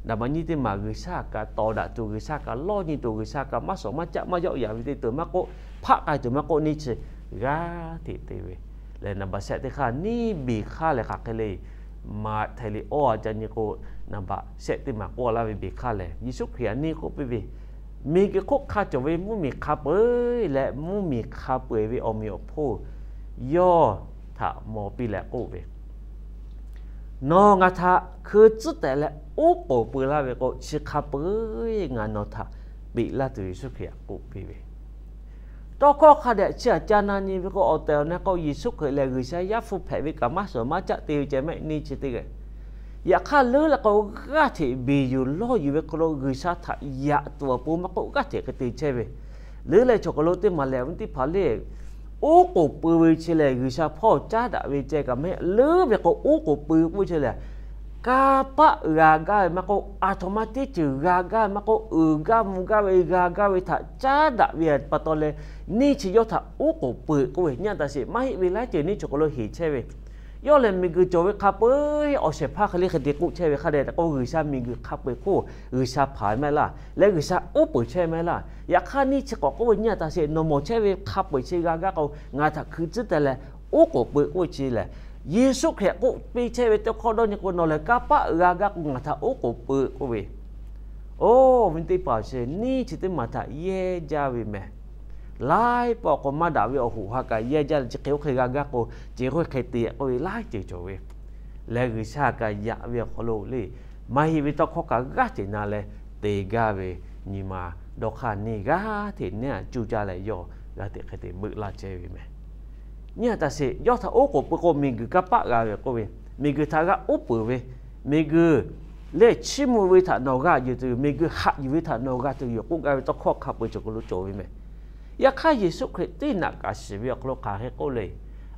Naˍ baꞈ nyiˇ teˇ maˬ G'uiˬsha kaꞈ tawˍ daꞈ tuˬ, G'uiˬsha kaꞈ lawˇ nyi tuˬ, G'uiˬsha kaꞈ maˇ shawˍ maˇ caˆ maˇ yawˆ yaˍ ve te tuˬ maˇ k'oˆ, hpaˆ k'ai tuˬ maˇ k'oˆ, neˇ chi g'aˇ hteꞈ te ve. Leh naˍ baꞈ shehˆ teˇ hk'aˇ neˇ beˬ hk'aˇ lehˬ hk'aˬ hk'e le, maꞈ htaiˍ liꞈ awˇ a ca nyi k'o, naˍ baꞈ shehˆ teˇ maˬ k'oˆ laˇ ve beˬ hk'aˇ lehˬ, Yeˍsuˆ Hkriꞈ htaꞈ neˇ k'oˆ piˇ ve, Miˬguiˬ hk'oˆ hk'a cawˬ ve mvuhˇmiˬ hk'a peu-eˬ leh mvuhˇmiˬ hk'a peu-eˬ ve awˬ meꞈ awˬ hponˇ yawˇ htaꞈ mawˬ piˇ leh k'oˆ ve, Nawˬ ngaˬ htaꞈ hkui tcuhˉ tehꞈ leh oˉ k'oˍ pui laˇ ve k'o, chi hk'a peu-eˬ ngaˬ nawˬ htaꞈ peꞈ laˇ tuˬ Yeˍsuˆ Hkriꞈ k'oˆ piˇ ve. Tawˇ hkawˇ hk'a dehꞈ chi aꞈ ca na nyi ve k'o, awˬ tehˬ awˬ na k'o, Yeˍsuˆ Hkriꞈ lehˬ G'uiˬsha yaˇ hpu hpehꞈ ve kaꞈ maˇ shawˍ maˇ caˆ te ve ceh maˇ heˆ, neˇ chi teˇ g'aˇ. Yaꞈ hk'aˇ leuˉ leh k'o, g'aˇ hteꞈ beˬ yuˬ lawˇ yuˬ ve hk'aw lo G'uiˬsha htaꞈ yaꞈ tuˬ awˬ pon maˇ k'oˆ, g'aˇ hteꞈ hk'e te chehˇ ve. Leuˉ leh chaw hk'aw lo teˇ maˬ lehˬ, awˬ viˉ teˇ hpaˍ le, oˉ k'oˍ pui ve chi lehˬ G'uiˬsha hpawˇ caˉ daꞈ ve ceh kaꞈ maˇ heˆ. Leuˉ ve k'o, oˉ k'oˍ pui k'oˆ ve chi lehˬ, kanˇ paˆ g'a gaˇ ve maˇ k'oˆ, aˬ htoꞈ ma teˇ ceuˬ g'a gaˇ ve maˇ k'oˆ, uiˍ gaˇ mvuh gaˇ ve g'a gaˇ ve htaꞈ caˉ daꞈ ve pa taw leh, neˇ chi yawˇ htaꞈ oˉ k'oˍ pui k'oˆ ve. Nyi a taˍ sheˍ, maˇ heˆ ve laiˉ ceuˬ neˇ chaw hk'aw lo heˍ chehˇ ve. Yawˇ lehˬ miˬguiˬ cawˬ ve hk'a peu-eˬ awˬ shehˍ hpaˇ hk'e le hk'e te k'oˆ chehˇ ve hk'a dehꞈ k'o, G'uiˬsha miˬguiˬ hk'a peu-eˬ hk'oˆ G'uiˬsha hpanˍ ve maˇ heˆ laˇ, leh G'uiˬsha oˉ peunˍ chehˇ ve maˇ heˆ laˇ. Yaꞈ hk'aˇ neˇ chi k'awꞈ k'oˆ ve, Nyi a taˍ sheˍ, nawˬ mawˬ chehˇ ve hk'a peu-eˬ chi g'a gaˇ k'o, ngaˬ htaꞈ hkui tcuhˉ teh leh oˉ k'oˍ pui k'oˆ ve chi lehˬ, Yeˍsuˆ Hkriꞈ k'oˆ piˇ chehˇ ve tawˇ hkawˇ dawˇ nyi k'o, Nawˬ lehˬ kanˇ paˆ g'a gaˇ k'o, ngaˬ htaꞈ oˉ k'oˍ pui k'oˆ ve. Oˬ, awˬ viˉ teˇ hpaˍ-oˬ, neˇ chi teˇ maˬ htaꞈ yehˇ jaˇ ve mehˬ. Laiˉ pawˆ k'o maˇ daꞈ ve awˬ hoꞈ ha kaꞈ yehˇ jaˇ leh, chi hk'e oˇ hk'e g'a gaˇ k'o, chi hk'e oˇ hk'e te k'oˆ ve laiˉ ceuˬ cawˬ ve. Leh G'uiˬsha kaꞈ yaꞈ ve awˬ hk'aw lo le, maˇ heˆ ve tawˇ hkawˇ kaꞈ g'aˇ hteꞈ na leh te gaˇ ve nyi ma dawˇ hk'aˇ neˇ g'aˇ hteꞈ neˇ htaꞈ cuˇ caˇ leh yawˇ g'aˇ hteꞈ hk'e te beuꞈ laˇ chehˇ ve mehˬ. Nyi a taˍ sheˍ, yawˇ htaꞈ oˉ k'oˍ pui k'o, miˬguiˬ kanˇ paˆ g'a ve k'oˆ ve, miˬguiˬ htaꞈ g'a oˉ peunˍ ve, miˬguiˬ lehˬ chiˇ mvuh ve htaꞈ nawˬ g'a yuˬ tuˬ yoˬ, miˬguiˬ haꞈ yuˬ ve htaꞈ nawˬ g'a tuˬ yoˬ k'oˆ gaˇ ve tawˇ hkawˇ hk'a peu-eˬ chaw hk'aw lo cawˬ ve mehˬ. Yaꞈ hk'aˇ Yeˍsuˆ Hkriꞈ teˇ naꞈ kaꞈ shiˍ ve awˬ hk'aw lo hk'aˬ hk'e k'oˆ le.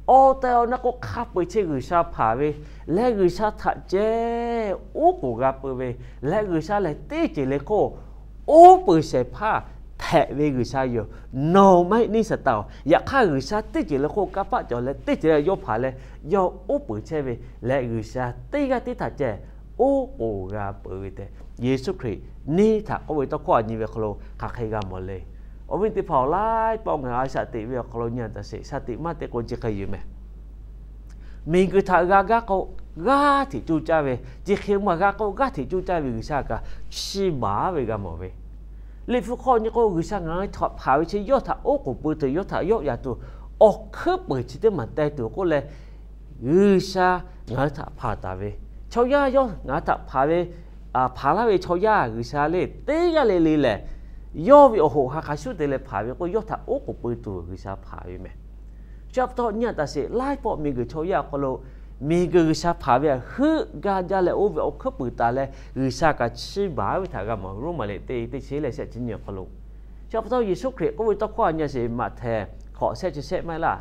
Awˬ tehˬ awˬ na k'o, hk'a peu-eˬ chi G'uiˬsha hpanˍ ve leh G'uiˬsha htaꞈ ceh oˉ k'oˍ g'a pui ve leh G'uiˬsha lehˬ teˇ ceuˬ le hk'oˆ oˉ peunˍ shehˍ hpaˇ hpehꞈ ve G'uiˬsha yoˬ. Nawˬ maˇ heˆ neˇ Saˍtanˍ-oˬ. Yaꞈ hk'aˇ G'uiˬsha teˇ ceuˬ le hk'oˆ kanˇ paˆ cawˬ leh teˇ ceuˬ le yawˇ hpanˍ leh yawˇ oˉ peunˍ chehˇ ve leh G'uiˬsha teˇ g'aˇ tiˉ htaꞈ ceh oˉ k'oˍ g'a peuˬ ve tehꞈ, Yeˍsuˆ Hkriꞈ neˇ htaꞈ k'oˆ ve tawˇ hkawˇ a nyi ve hk'aw lo hk'aˬ hk'e g'a mawˬ le. Awˬ viˉ teˇ hpaˍ-oˬ, laiˉ pawˆ ngaˬ hui shaꞈ teꞈ ve awˬ hk'aw lo nyi a taˍ sheˍ, shaꞈ teꞈ maˇ te k'o chi hk'e yoˬ mehˬ. Miˬguiˬ htaꞈ g'a gaˇ k'o, g'aˇ hteꞈ coˇ caˇ ve, chi hk'e maˇ g'a k'o g'aˇ hteꞈ coˇ caˇ ve G'uiˬsha kaꞈ chi baˬ ve g'a mawˬ ve. Liꞈ hpu hk'aw nyi k'o, G'uiˬsha ngaˬ hui htaꞈ hpanˍ ve chi yawˇ htaꞈ oˉ k'oˍ pui tuˬ, yawˇ htaꞈ yawˆ yan tuˬ, awˬ hkuiˉ peuˬ chi teˇ maˬ teh tuˬ k'oˆ leh, G'uiˬsha ngaˬ hui htaꞈ hpanˍ taˍ ve, chaw yaˇ yawˇ ngaˬ hui htaꞈ hpanˍ ve, hpanˍ laˇ ve chaw yaˇ G'uiˬsha le teˇ g'aˇ le le lehˬ, yawˇ ve awˬ hoꞈ ha hk'a shuˉ te leh hpanˍ ve k'o, yawˇ htaꞈ oˉ k'oˍ pui tuˬ G'uiˬsha hpanˍ ve mehˬ. Chi pa taw nyi a taˍ sheˍ, laiˉ pawˆ miˬguiˬ chaw yaˇ awˬ hk'aw lo miˬguiˬ G'uiˬsha hpanˍ ve htaꞈ heuˆ gaˇ jaˇ leh, oˇ ve awˬ hkuiˉ puiˍ taˍ leh G'uiˬsha kaꞈ chiˇ baˬ ve htaꞈ g'a mawˬ. Roˉmaꞈ liꞈ teˇ teˇ chi leh shehˆ chi nyi awˬ hk'aw lo, chi pa taw Yeˍsuˆ Hkriꞈ k'oˆ ve tawˇ hkawˇ a nyi a sheˍ, Maꞈhtehˍ hkawꞈ shehˆ chi shehˆ maˇ heˆ laˇ.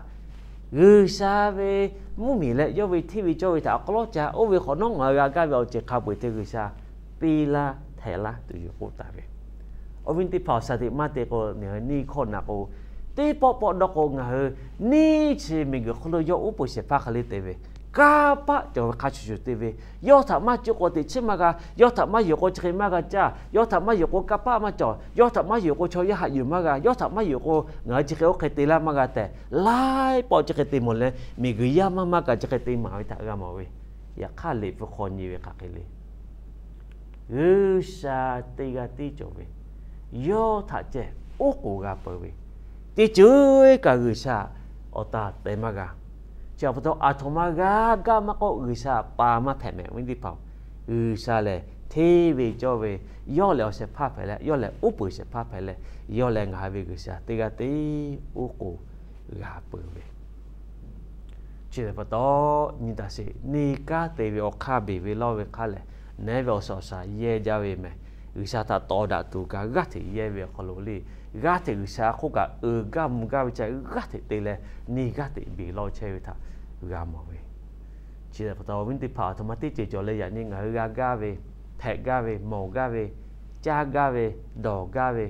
G'uiˬsha ve mvuhˇmiˬ leh yawˇ ve hteˇ ve cawˇ ve htaꞈ awˬ hk'aw lo ca oˇ ve hk'awꞈ nawˉ ngaˬ hui g'a gaˇ ve awˬ ceuˬ hk'a peu-eˬ te G'uiˬsha piˇ laˇ htehꞈ laˇ tuˬ yoˬ k'oˆ taˍ ve. Awˬ viˉ teˇ hpaˍ, awˬ shaˍ teꞈ maˇ te k'o, neˬ hkawˇ naꞈ k'o, teˇ pawˆ pawˆ dawˇ k'o, ngaˬ hui neˇ chi miˬguiˬ hk'oˆ lo yawˇ uˉ peunˍ shehˍ hpaˇ hk'e le te ve, kanˇ paˆ cawˬ ve hk'a shuˍ shuˍ te ve, yawˇ htaꞈ maˇ cuˇ k'o teꞈ chiˉ maˇ g'a, yawˇ htaꞈ maˇ yonˍ k'o chi hk'e maˇ g'a caˇ, yawˇ htaꞈ maˇ yonˍ k'o kanˇ paˆ maˇ cawˬ, yawˇ htaꞈ maˇ yonˍ k'o chaw yaˇ haꞈ yuˬ maˇ g'a, yawˇ htaꞈ maˇ yonˍ k'o ngaˬ hui chi hk'e oˇ hk'e te laˇ maˇ g'a tehꞈ, laiˉ pawˆ chi hk'e te mawˬ leh, miˬguiˬ yaˇ maˇ maˇ kaꞈ chi hk'e te maˍ ve htaꞈ g'a mawˬ ve. Yaꞈ hk'aˇ Liꞈ hpu hk'aw nyi ve hk'aˬ hk'e le, G'uiˬsha teˇ g'aˇ tiˉ cawˬ ve, yawˇ htaꞈ ceh oˉ k'oˍ g'a peuˬ ve, teˇ ceuˬ kaꞈ G'uiˬsha awˬ taˍ te maˇ g'a. Chi pa taw aˬ htoꞈ ma g'a gaˇ maˇ k'oˆ, G'uiˬsha pa maˇ hpehꞈ mehˍ. Awˬ viˉ teˇ hpaˍ, G'uiˬsha lehˬ hteˇ ve cawˇ ve, yawˇ lehˬ awˬ shehˍ hpaˇ hpehꞈ leh, yawˇ lehˬ uˉ peunˍ shehˍ hpaˇ hpehꞈ leh, yawˇ lehˬ ngaˬ hui ve G'uiˬsha teˇ g'aˇ tiˉ oˉ k'oˍ g'a peuˬ ve. Chi pa taw nyi taˍ sheˍ, neˇ kanˉ te ve awˬ hk'aˇ beˬ ve lawˇ ve hk'aˇ lehˬ, neˉ ve awˬ suhˍ awˬ shaˍ yehˇ jaˇ ve mehˬ. G'uiˬsha htaꞈ tawˍ daꞈ tuˬ kaꞈ g'aˇ hteꞈ yehˇ ve awˬ hk'aw lo le, g'aˇ hteꞈ G'uiˬsha hk'oˆ kaꞈ uiˍ gaˇ mvuh gaˇ ve chi g'aˇ hteꞈ te leh, neˇ g'aˇ hteꞈ beˬ lawˇ chehˇ ve htaꞈ g'a mawˬ ve. Chi pa taw awˬ viˉ teˇ hpaˍ, aˬ htoꞈ ma teˇ ceuˬ cawˬ leh yaꞈ nyi ngaˬ hui g'a gaˇ ve, hpehꞈ gaˇ ve, mawˬ gaˇ ve, caˇ gaˇ ve, dawˬ gaˇ ve,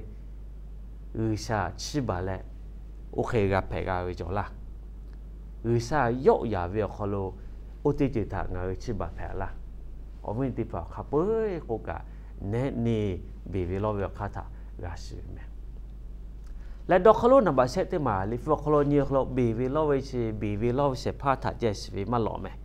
G'uiˬsha chiˇ baˬ leh oˇ hk'e g'a hpehꞈ g'a ve cawˬ laˇ. G'uiˬsha yawˆ yaˍ ve awˬ hk'aw lo oˇ teˇ ceuˬ htaꞈ ngaˬ hui chiˇ baˬ hpehꞈ laˇ. Awˬ viˉ teˇ hpaˍ, hk'a peu-eˬ k'oˆ kaꞈ, neˉ neˇ beˬ ve lawˇ ve awˬ hk'aˇ htaꞈ g'a shiˍ ve mehˬ. Leh dawˇ hk'aˇ lonˉ naˍ baꞈ shehˆ teˇ maˬ Liꞈ hpu awˬ hk'aw lo nyi awˬ hk'aw lo beˬ ve lawˇ ve chi beˬ ve lawˇ ve shehˍ hpaˇ htaꞈ ceh shiˍ ve maˇ lawꞈ mehˬ.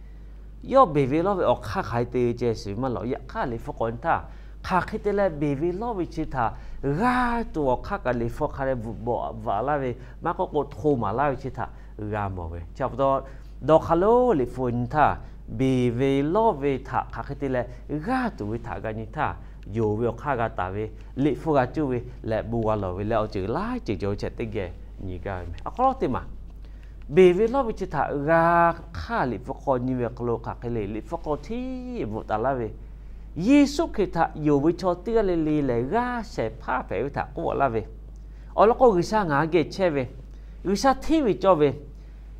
Yawˇ beˬ ve lawˇ ve awˬ hk'aˇ hk'aˬ hk'e te ceh shiˍ ve maˇ lawꞈ. Yaꞈ hk'aˇ Liꞈ hpu k'awꞈ nyi htaˇ, hk'aˬ hk'e te leh beˬ ve lawˇ ve chi htaꞈ g'a tuˬ awˬ hk'aˇ kaꞈ Liꞈ hpu hk'a dehꞈ bvuhꞈ bvuhꞈ laˇ ve, maˇ k'oˆ k'o hto maˍ laˇ ve chi htaꞈ g'a mawˬ ve. Chi pa taw dawˇ hk'aˇ lonˉ Liꞈ hpu nyi htaˇ, beˬ ve lawˇ ve htaꞈ hk'aˬ hk'e te leh g'a tuˬ ve htaꞈ g'a nyi htaˇ, yonˍ ve awˬ hk'aˇ g'a taˍ ve, Liꞈ hpu g'a cuˇ ve leh bon g'a lawˬ ve leh awˬ ceuˬ laiˉ ceuˬ cawˬ ve chi teˇ geh nyi gaˇ ve mehˬ. Awˬ hk'aw lo teˇ maˬ beˬ ve lawˇ ve chi htaꞈ g'a hk'aˇ Liꞈ hpu hk'aw nyi ve awˬ hk'aw lo hk'aˬ hk'e le, Liꞈ hpu hk'aw hteˇ bvuhꞈ taˍ laˇ ve, Yeˍsuˆ Hkriꞈ htaꞈ yonˍ ve chaw teˇ g'aˇ le le lehˬ g'aˇ shehˍ hpaˇ hpehꞈ ve htaꞈ k'oˆ laˇ ve. Awˬ lawn k'o G'uiˬsha ngaˬ hui geh chehˇ ve, G'uiˬsha hteˇ ve cawˇ ve,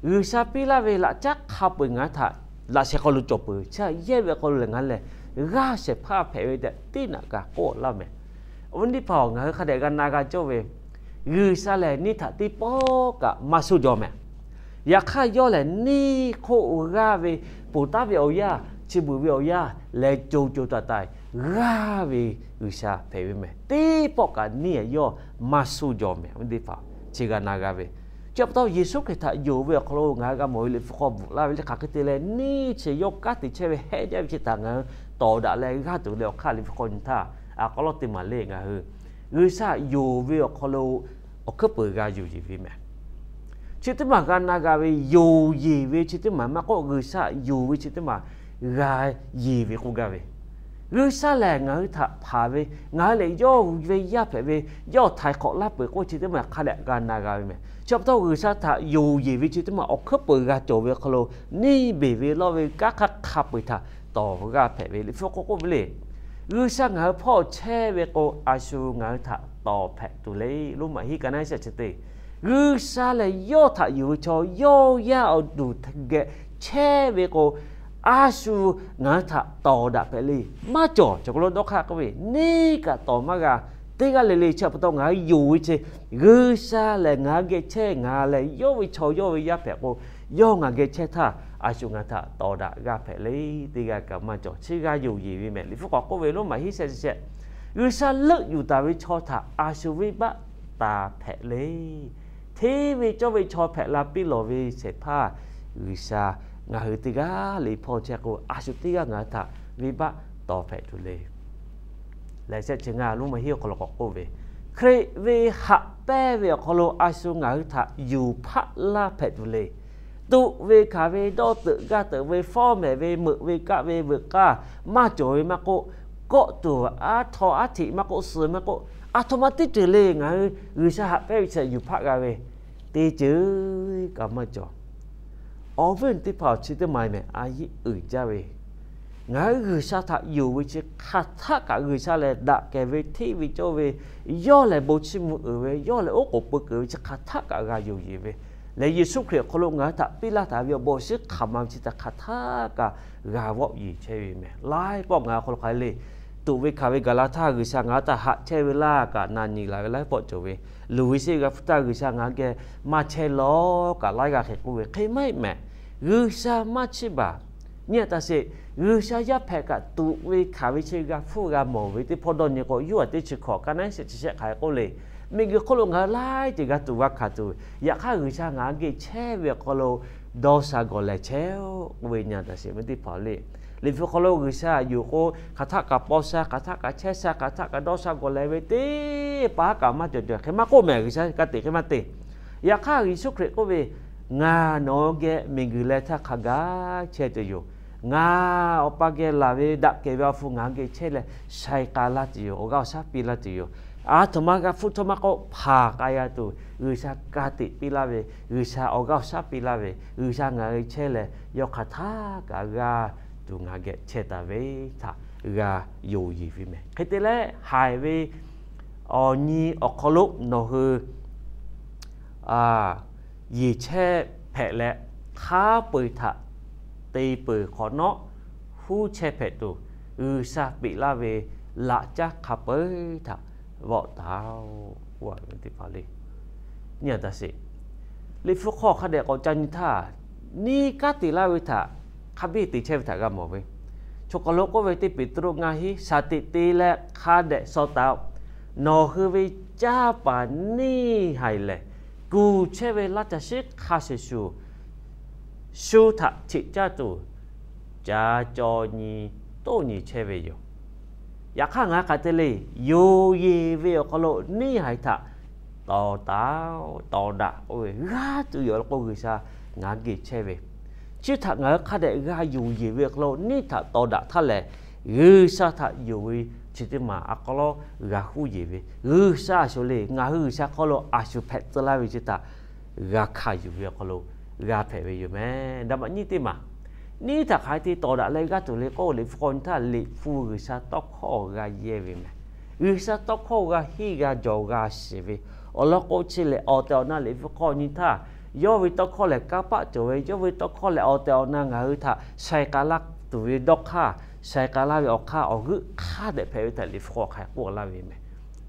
G'uiˬsha piˇ laˇ ve laꞈ caˉ hk'a peu-eˬ ngaˬ hui htaꞈ laꞈ sheh hk'aw lo cawˬ peuˬ. Chi yehˇ ve awˬ hk'aw lo lehˬ ngaˬ hui lehˬ g'aˇ shehˍ hpaˇ hpehꞈ ve tehꞈ teˇ naꞈ kaꞈ k'oˆ laˇ mehˬ. Awˬ viˉ teˇ hpaˍ, ngaˬ hui hk'a dehꞈ g'a na g'a cawˇ ve, G'uiˬsha lehˬ neˇ htaꞈ teˇ pawˆ kaꞈ maˇ suh jaw mehˬ. Yaꞈ hk'aˇ yawˇ lehˬ neˇ hk'oˆ g'aˇ ve, ponˬ taˉ ve awˬ yanˇ, chi beuꞈ ve awˬ yanˇ lehˬ co co taiˍ taiˍ g'aˇ ve G'uiˬsha hpehꞈ ve mehˬ. Teˇ pawˆ kaꞈ neˇ yawˇ maˇ suh jaw mehˬ. Awˬ viˉ teˇ hpaˍ, chi g'a na g'a ve, chi pa taw Yeˍsuˆ Hkriꞈ htaꞈ yonˍ ve awˬ hk'aw lo ngaˬ hui g'a mawˬ ve Liꞈ hpu hk'aw bvuhꞈ laˇ ve leh hk'aˬ hk'e te leh neˇ chi yawˇ kanˉ te chehˇ ve hehˆ jaˇ ve chi htaꞈ ngaˬ hui tawˍ daꞈ leh g'aˇ tuˬ leh awˬ hk'aˇ Liꞈ hpu hk'aw nyi htaˇ, aˬ k'aw lawˉ teˇ maˬ le ngaˬ hui G'uiˬsha yonˍ ve awˬ hk'aw lo awˬ hkuiˉ peuˬ g'a yonˍ yeˬ ve mehˬ. Chi teˇ maˬ g'a na g'a ve yonˍ yeˬ ve chi teˇ maˬ maˇ k'oˆ, G'uiˬsha yonˍ ve chi teˇ maˬ g'a yeˬ ve k'oˆ gaˇ ve, G'uiˬsha lehˬ ngaˬ hui htaꞈ hpanˍ ve, ngaˬ hui lehˬ yawˇ ve yaˇ hpehꞈ ve, yawˇ htaiˍ hk'awꞈ laˇ peuˬ k'oˆ chi teˇ maˬ hk'a dehꞈ g'a na g'a ve mehˬ. Chi pa taw G'uiˬsha htaꞈ yonˍ yeˬ ve chi teˇ maˬ awˬ hkuiˉ peuˬ g'a cawˬ ve awˬ hk'aw lo neˇ beˬ ve lawˇ ve kanˉ hk'aˇ hk'a peu-eˬ htaꞈ tawˍ g'aˇ hpehꞈ ve Liꞈ hpu k'oˆ k'oˆ ve le. G'uiˬsha ngaˬ hui hpawˇ chehˇ ve k'o, a shu ngaˬ hui htaꞈ tawˍ hpehꞈ tuˬ le. Roˉmaꞈ hiˉ ka naˉ shehˆ chi teˇ, G'uiˬsha lehˬ yawˇ htaꞈ yuˬ ve chaw yawˇ yaˇ awˬ duˬ geh chehˇ ve k'o, a shu ngaˬ hui htaꞈ tawˍ daꞈ hpehꞈ le. Maˇ cawˬ. Chaw k'aw lo dawˇ hk'aˇ k'oˆ ve, neˇ kaꞈ tawˍ maˇ g'a. Teˇ g'aˇ le le chi pa taw ngaˬ hui yonˍ ve chi G'uiˬsha lehˬ ngaˬ hui geh chehˇ, ngaˬ lehˬ yawˇ ve chaw yawˇ ve yaˇ hpehꞈ k'o, yawˇ ngaˬ geh chehˇ htaˇ a shu ngaˬ htaꞈ tawˍ daꞈ g'aˇ hpehꞈ le. Teˇ g'aˇ kaꞈ maˇ cawˬ. Chi g'a yonˍ yeˬ ve mehˬ. Liꞈ hpu k'awꞈ k'oˆ ve, Roˉmaꞈ hiˉ shehˆ chi shehˆ, G'uiˬsha leuˆ yuˬ taˍ ve chaw htaꞈ a shu venˇbaˆ taˍ hpehꞈ le. Hteˇ ve cawˇ ve chaw hpehꞈ la piˇ lawˬ ve shehˍ hpaˇ G'uiˬsha ngaˬ hui teˇ g'aˇ le hpawˇ chehˇ k'o, a shu teˇ g'aˇ ngaˬ hui htaꞈ venˇbaˆ tawˍ hpehꞈ tuˬ le. Leh shehˆ chi ngaˇ Roˉmaꞈ hiˉ awˬ hk'aw lo k'awꞈ k'oˆ ve, Hkriꞈ ve haꞈ pehnˇ ve awˬ hk'aw lo a shu ngaˬ hui htaꞈ yuˬ hpaˆ laˇ hpehꞈ tuˬ le. Tuꞈ ve hkanˍ ve, dawˇ teuꞈ gaˇ teuꞈ ve, fawˉ mehˍ ve, meuꞈ ve kaˆ ve, veuꞈ k'aˇ maˇ cawˬ ve maˇ k'oˆ, kawˆ tuˬ aˉ htaw aˉ hteꞈ maˇ k'oˆ, suh maˇ k'oˆ, aˬ htoꞈ ma teˇ ceuˬ le ngaˬ hui G'uiˬsha haꞈ pehnˇ ve chi htaꞈ yuˬ hpaˆ g'a ve teˇ ceuˬ kaꞈ maˇ cawˬ. Awˬ viˉ teˇ hpaˍ, chi teˇ maˬ mehˬ a yiˆ uiˍ jaˇ ve, ngaˬ hui G'uiˬsha htaꞈ yonˍ ve chi hk'aˬ htaˆ kaꞈ G'uiˬsha lehˬ daꞈ kehˬ ve, hteˇ ve cawˇ ve, yawˇ lehˬ bon chiˇ mvuh uiˍ ve, yawˇ lehˬ oˉ k'oˍ pui keunˍ ve chi hk'aˬ htaˆ kaꞈ g'a yonˍ yeˬ ve, lehˬ Yeˍsuˆ Hkriꞈ awˬ hk'aw lo ngaˬ hui htaꞈ piˇ laˇ taˍ ve awˬ bon shinˉ hk'aˬ ma ve chi htaꞈ hk'aˬ htaˆ kaꞈ g'a vawˆ yeˬ chehˇ ve mehˬ. Laiˉ pawˆ ngaˬ hui awˬ hk'aw lo hk'aˬ le, tuꞈ ve hkanˍ ve gaˬ la htaˇ G'uiˬsha ngaˬ hui htaꞈ haꞈ chehˇ ve laˇ kaꞈ na nyi la ve laiˉ pawˆ cawˬ ve, luˬ ve sheˆ g'a hpfuhˇ htaˇ G'uiˬsha ngaˬ hui geh maˇ chehˇ lawˬ kaꞈ laiˉ g'aˇ hk'e k'oˆ ve hk'e maˇ heˆ mehˬ. G'uiˬsha maˇ chiˇ baˬ. Nyi a taˍ sheˍ, G'uiˬsha yaˇ hpehꞈ kaꞈ tuꞈ ve hkanˍ ve chi g'a hpfuhˇ g'a mawˬ ve teˇ hpawˇ dawˇ nyi k'o, Yoˇhanˬ teˇ chi hkawꞈ ka naˉ shehˆ chi shehˆ hk'aˬ hk'e k'oˆ le, miˬguiˬ hk'oˆ lo ngaˬ hui laiˉ ceuˬ g'a tuꞈ g'a hkanˍ tuˬ, yaꞈ hk'aˇ G'uiˬsha ngaˬ hui geh chehˇ ve awˬ hk'aw lo dawˇ sha gawˬ lehˬ chehˇ-oˆ k'oˆ ve nyi a taˍ sheˍ ve teˇ hpaˍ le. Liꞈ hpu hk'aw lo G'uiˬsha yonˍ k'o, hk'aˬ htaˆ kaꞈ paw sha, hk'aˬ htaˆ kaꞈ chehˇ sha, hk'aˬ htaˆ kaꞈ dawˇ sha gawˬ lehˬ ve teˇ hpaˍ kaꞈ maˇ cawˬ cawˬ hk'e maˇ k'oˆ mehˬ. G'uiˬsha ka tiꞈ hk'e maˇ te. Yaꞈ hk'aˇ Yeˍsuˆ Hkriꞈ k'oˆ ve, Ngaˬ nawˬ hui geh miˬguiˬ leh htaˇ hk'a gaˬ chehˇ tuˬ yoˬ. Ngaˬ Awˬ pa geh laˬ ve daꞈ kehˬ ve awˬ hpu ngaˬ hui geh chehˇ leh shaiˍ k'ai laˇ tuˬ yoˬ. Awˬ g'aˇ awˬ shaˉ piˇ laˇ tuˬ yoˬ. Aˬ htoꞈ ma g'a hpfuhˇ htawˇ maˇ k'oˆ, hpanˍ k'ai g'a tuˬ G'uiˬsha ka tiꞈ piˇ laˇ ve, G'uiˬsha awˬ g'aˇ awˬ shaˉ piˇ laˇ ve, G'uiˬsha ngaˬ hui geh chehˇ leh yawˇ hk'aˬ htaˆ kaꞈ g'a tuˬ ngaˬ hui geh chehˇ taˍ ve htaꞈ g'a yonˍ yeˬ ve mehˬ. Hk'e te leh haiˬ ve awˬ nyi awˬ hk'aw lo nawˬ hui yeˬ chehˇ hpehꞈ leh, hk'a peu-eˬ htaꞈ te peuˬ hk'awꞈ nawˉ, huˉ chehˇ hpehꞈ tuˬ G'uiˬsha peꞈ laˇ ve laꞈ caˉ hk'a peu-eˬ htaꞈ vawˆ taˍ-oꞈ. Nyi a taˍ sheˍ, Liꞈ hpu hk'aw hk'a dehꞈ k'awꞈ ca nyi htaˇ, neˇ kanˉ te laˇ ve htaꞈ hk'a biˇ te chehˇ ve htaꞈ g'a mawˬ ve, chaw hk'aw lo k'oˆ ve teˇ Peˍtruˆ ngaˇ hinˉ, shaˍ tiꞈ te leh hk'a dehꞈ shaw taˍ-oꞈ. Nawˬ hui ve canˇ paˍ neˇ haiˬ lehˬ, kuˬ chehˇ ve laˇ caˬ shiˉ hk'a shuˍ shuˍ shu htaꞈ cheꞈ caˇ tuˬ, ca caw nyi toˆ nyi chehˇ ve yoˬ. Yaꞈ hk'aˇ ngaˬ hui hk'aˬ hk'e te le, yonˍ yeˬ ve awˬ hk'aw lo neˇ haiˬ htaꞈ tawˍ taˍ-oꞈ, tawˍ daꞈ k'oˆ ve g'aˇ tuˬ yoˬ law k'o, G'uiˬsha ngaˬ hui geh chehˇ ve chi htaꞈ ngaˬ hui hk'a dehꞈ g'a yonˍ yeˬ ve awˬ hk'aw lo neˇ htaꞈ tawˍ daꞈ htaˇ lehˬ, G'uiˬsha htaꞈ yonˍ ve chi teˇ maˬ a k'aw lawˉ g'a huˉ yeˬ ve, G'uiˬsha a shuˍ le, ngaˬ hui G'uiˬsha hk'aw lo a shuˍ hpehꞈ tcuh laˇ ve chi htaꞈ g'a hkanˍ yuˬ ve awˬ hk'aw lo g'a hpehꞈ ve yoˬ mehˬ. Daꞈ maꞈ nyiˇ teˇ maˬ, neˇ htaꞈ hk'aˬ hk'e te tawˍ daꞈ leh g'aˇ tuˬ le k'oˆ, Liꞈ hpu k'awꞈ nyi htaˇ Liꞈ hpu G'uiˬsha tawˇ hkawˇ g'a yehˇ ve mehˬ. G'uiˬsha tawˇ hkawˇ g'a henˇ g'a jawˬ g'a shiˍ ve awˬ lawn k'o, chi lehˬ awˬ tehˬ awˬ na Liꞈ hpu hk'awꞈ nyi htaˇ, yawˇ ve tawˇ hkawˇ lehˬ kanˇ paˆ cawˬ ve, yawˇ ve tawˇ hkawˇ lehˬ awˬ tehˬ awˬ na ngaˬ hui htaꞈ shaiˍ k'ai laˇ tuˬ ve dawˇ hk'aˇ, shaiˍ k'ai laˇ ve awˬ hk'aˇ awˬ g'euˆ hk'a dehꞈ hpehꞈ ve htaꞈ Liꞈ hpu hk'aw hk'a k'oˆ laˇ ve mehˬ.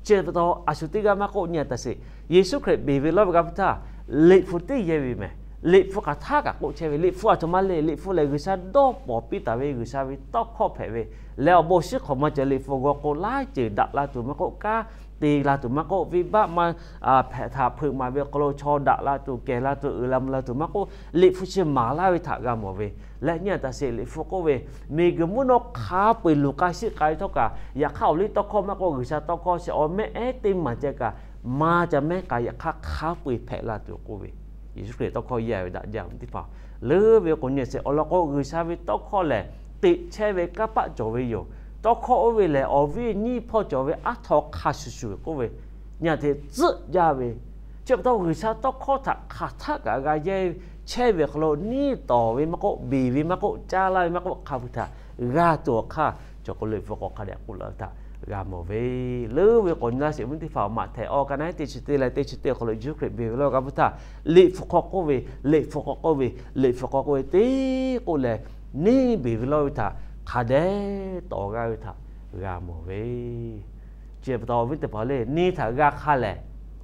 Chi pa taw a shuˍ teˇ g'aˇ maˇ k'oˆ, nyi a taˍ sheˍ, Yeˍsuˆ Hkriꞈ beˬ ve lawˇ ve g'a hpuˇ htaˇ, Liꞈ hpu teˇ yehˇ ve mehˬ. Liꞈ hpu hk'aˬ htaˇ kaꞈ k'oˆ chehˇ ve, Liꞈ hpu a htoꞈ ma le, Liꞈ hpu lehˬ G'uiˬsha dawˇ pawˍ piˇ taˍ ve, G'uiˬsha ve tawˇ hkawˇ hpehꞈ ve, leh awˬ bon shinˉ hk'awꞈ ma cawˬ Liꞈ hpu g'aw k'o laiˉ ceuˬ daꞈ la tuˬ maˇ k'oˆ, kanˉ te la tuˬ maˇ k'oˆ, venˇbaˆ maˇ hpehꞈ htaꞈ hpeuꞈ maˍ ve awˬ hk'aw lo chaw daꞈ la tuˬ, kehˬ la tuˬ, uiˍ la mvuh la tuˬ maˇ k'oˆ, Liꞈ hpu chi maˍ laˇ ve htaꞈ g'a mawˬ ve. Leh nyi a taˍ sheˍ, Liꞈ hpu k'oˆ ve, miˬguiˬ mvuhˇ naw hk'a peu-eˬ luˬ k'ai shiˆ k'ai htawˇ kaꞈ, yaꞈ hk'aˇ awˬ liˇ tawˇ hkawˇ maˇ k'oˆ, G'uiˬsha tawˇ hkawˇ chi awˬ mehˆ ehˉ teˇ maˬ ceh kaꞈ maˇ ca mehˉ k'ai, yaꞈ hk'aˇ hk'a peu-eˬ hpehꞈ la tuˬ k'oˆ ve, Yeˍsuˆ Hkriꞈ tawˇ hkawˇ yaˇ ve daꞈ jaˇ ve teˇ hpaˍ leuˉ ve k'o, nyi a sheˍ, awˬ lawn k'o G'uiˬsha ve tawˇ hkawˇ lehˬ teꞈ chehˇ ve kanˇ paˆ cawˬ ve yoˬ. Tawˇ hkawˇ oˇ ve lehˬ awˬ viˉ nyiˇ hpawˇ cawˬ ve aˉ htaw hk'a shuˍ shuˍ k'oˆ ve, nyi a hteꞈ tcuhˆ jaˇ ve, chi pa taw G'uiˬsha tawˇ hkawˇ htaꞈ hk'aˬ htaˆ kaꞈ g'a yehˇ chehˇ ve awˬ hk'aw lo neˇ tawˍ ve maˇ k'oˆ, beˬ ve maˇ k'oˆ, caˇ laˇ ve maˇ k'oˆ, hk'a peu-eˬ htaꞈ g'a tuˬ awˬ hk'aˇ, chaw k'o Liꞈ hpu k'awꞈ hk'a dehꞈ k'oˆ laˇ ve htaꞈ g'a mawˬ ve. Leuˉ ve k'o, nyi a sheˍ, awˬ viˉ teˇ hpaˍ, Maꞈhtehˍ awˬ ka naˉ teˇ chi teˇ leh teˇ chi teˇ awˬ hk'aw lo Yeˍsuˆ Hkriꞈ beˬ ve lawˇ g'a hpuˇ htaˇ, Liꞈ hpu k'awꞈ k'oˆ ve, Liꞈ hpu k'awꞈ k'oˆ ve, Liꞈ hpu k'awꞈ k'oˆ ve teˇ k'oˆ leh, neˇ beˬ ve lawˇ ve htaꞈ hk'a dehꞈ tawˍ g'a ve htaꞈ g'a mawˬ ve. Chi pa taw awˬ viˉ teˇ hpaˍ le, neˇ htaꞈ g'a hk'a lehˬ,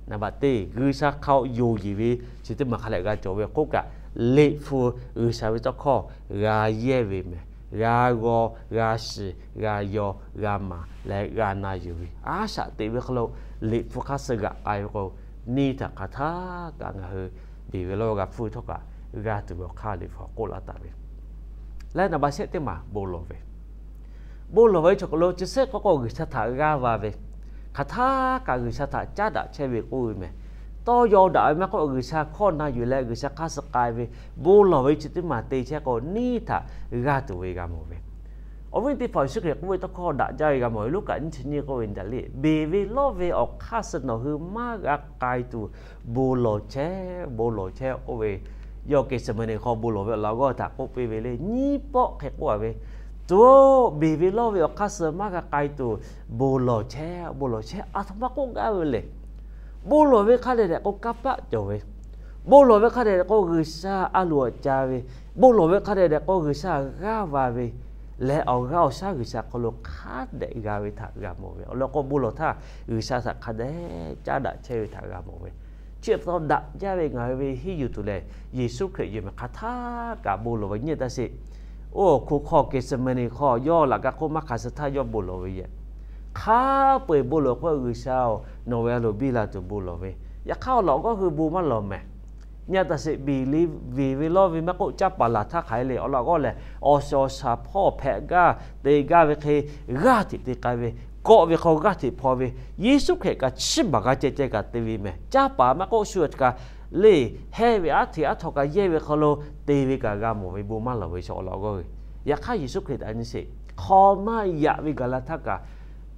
naˍ baꞈ teˇ G'uiˬsha hk'aw yonˍ yeˬ ve chi teˇ maˬ hk'a lehˬ g'a cawˬ ve k'oˆ kaꞈ, Liꞈ hpu G'uiˬsha ve tawˇ hkawˇ g'a yehˇ ve mehˬ. G'a g'aw, g'a shiˍ, g'a yaw, g'a maˍ leh g'a na yuˬ ve, a shaꞈ teꞈ ve hk'aw lo Liꞈ hpu hk'aˇ suh g'aꞈ k'ai ve k'o, neˇ htaꞈ hk'aˬ htaˆ kaꞈ ngaˬ hui beˬ ve lawˇ g'a hpuˇ htawˇ kaꞈ g'a tuˬ ve awˬ hk'aˇ Liꞈ hpu k'oˆ laˇ taˍ ve. Leh naˍ baꞈ shehˆ teˇ maˬ bon lawˬ ve, bon lawˬ ve chaw hk'aw lo chi shehˆ k'o k'o G'uiˬsha htaꞈ g'aˇ va ve, hk'aˬ htaˆ kaꞈ G'uiˬsha htaꞈ caˉ daꞈ chehˇ ve k'oˆ ve mehˬ. Tawˇ yaw daꞈ ve maˇ k'oˆ, G'uiˬsha hkawˇ na yuˬ leh G'uiˬsha hk'aˇ suh k'ai ve, bon lawˬ ve chi teˇ maˬ te chehˇ k'o neˇ htaꞈ g'aˇ tuˬ ve g'a mawˬ ve. Awˬ viˉ teˇ hpaˍ, Yeˍsuˆ Hkriꞈ k'oˆ ve tawˇ hkawˇ daꞈ jaˇ ve g'a mawˬ ve Luˉkaꞈ nyiˇ chi nyiˇ k'oˆ ve daꞈ le, beˬ ve lawˇ ve awˬ hk'aˇ suh nawˬ hui maˇ g'a k'ai tuˬ bon lawˬ chehˇ, bon lawˬ chehˇ k'oˆ ve, yawˇ Gethseˍmaˍneˍ hk'aw bon lawˬ ve awˬ laꞈ g'awˇ htaꞈ k'oˆ piˇ ve le. Nyiˇ pawˆ hk'e k'oˆ a ve, Tuˬ-oˬ, beˬ ve lawˇ ve awˬ hk'aˇ suh maˇ g'a k'ai tuˬ bon lawˬ chehˇ, bon lawˬ chehˇ, aˬ htoꞈ ma k'oˆ gaˇ ve le. Bon lawˬ ve hk'a dehꞈ dehꞈ k'o kanˇ paˆ cawˬ ve, bon lawˬ ve hk'a dehꞈ dehꞈ k'o G'uiˬsha a loˍ a ca ve, bon lawˬ ve hk'a dehꞈ dehꞈ k'o G'uiˬsha g'aˇ va ve leh, awˬ g'aˇ awˬ shaˉ G'uiˬsha hk'aw lo hk'a dehꞈ g'a ve htaꞈ g'a mawˬ ve. Awˬ lawn k'o, bon lawˬ htaˇ G'uiˬsha htaꞈ hk'a dehꞈ caˉ daꞈ chehˇ ve htaꞈ g'a mawˬ ve. Chi pa taw daꞈ jaˇ ve ngaˬ hui ve henˇ yuˬ tuˬ lehˬ, Yeˍsuˆ Hkriꞈ yonˍ mehˍ hk'a htaˇ kaꞈ bon lawˬ ve nyi taˇ sheˍ. Oˇ hk'oˆ hk'aw Gethseˍmaˍneˍ hk'aw yawˇ laꞈ ka hk'oˆ maˇ hk'aˬ suh htaˇ yawˇ bon lawˬ ve yehˬ. Hk'a peu-eˬ bon lawˬ hk'oˆ, G'uiˬsha-oˬ, nawˬ ve a loˍ biˇ la tuˬ bon lawˬ ve. Yaꞈ hk'aˇ awˬ laꞈ g'awˇ hui bon maˇ lawˬ mehˍ. Nyi taˇ sheˍ, beˬ ve lawˇ ve maˇ k'oˆ, caˇ paˍ laˬ htaˇ hk'aˬ hk'e le. Awˬ laꞈ g'awˇ lehˬ, awˬ shawˍ awˬ shaˍ hpawˇ hpehꞈ gaˇ te gaˇ ve hk'e, g'aˇ hteꞈ te k'ai ve, kawˆ ve hk'aw g'aˇ hteꞈ hpaw ve, Yeˍsuˆ Hkriꞈ kaꞈ chiˇ baˬ g'a ceh ceh kaꞈ te ve mehˍ. Caˇ paˍ maˇ k'oˆ, shu a kaꞈ le, heh ve aˉ hteꞈ aˉ htaw kaꞈ yehˇ ve hk'aw lo te ve kaꞈ g'a mawˬ ve, bon maˇ lawˬ ve chaw awˬ laꞈ g'awˇ ve. Yaꞈ hk'aˇ Yeˍsuˆ Hkriꞈ htaꞈ nyi sheˍ, hk'aw maˇ yaꞈ ve gaˬ la htaˇ kaꞈ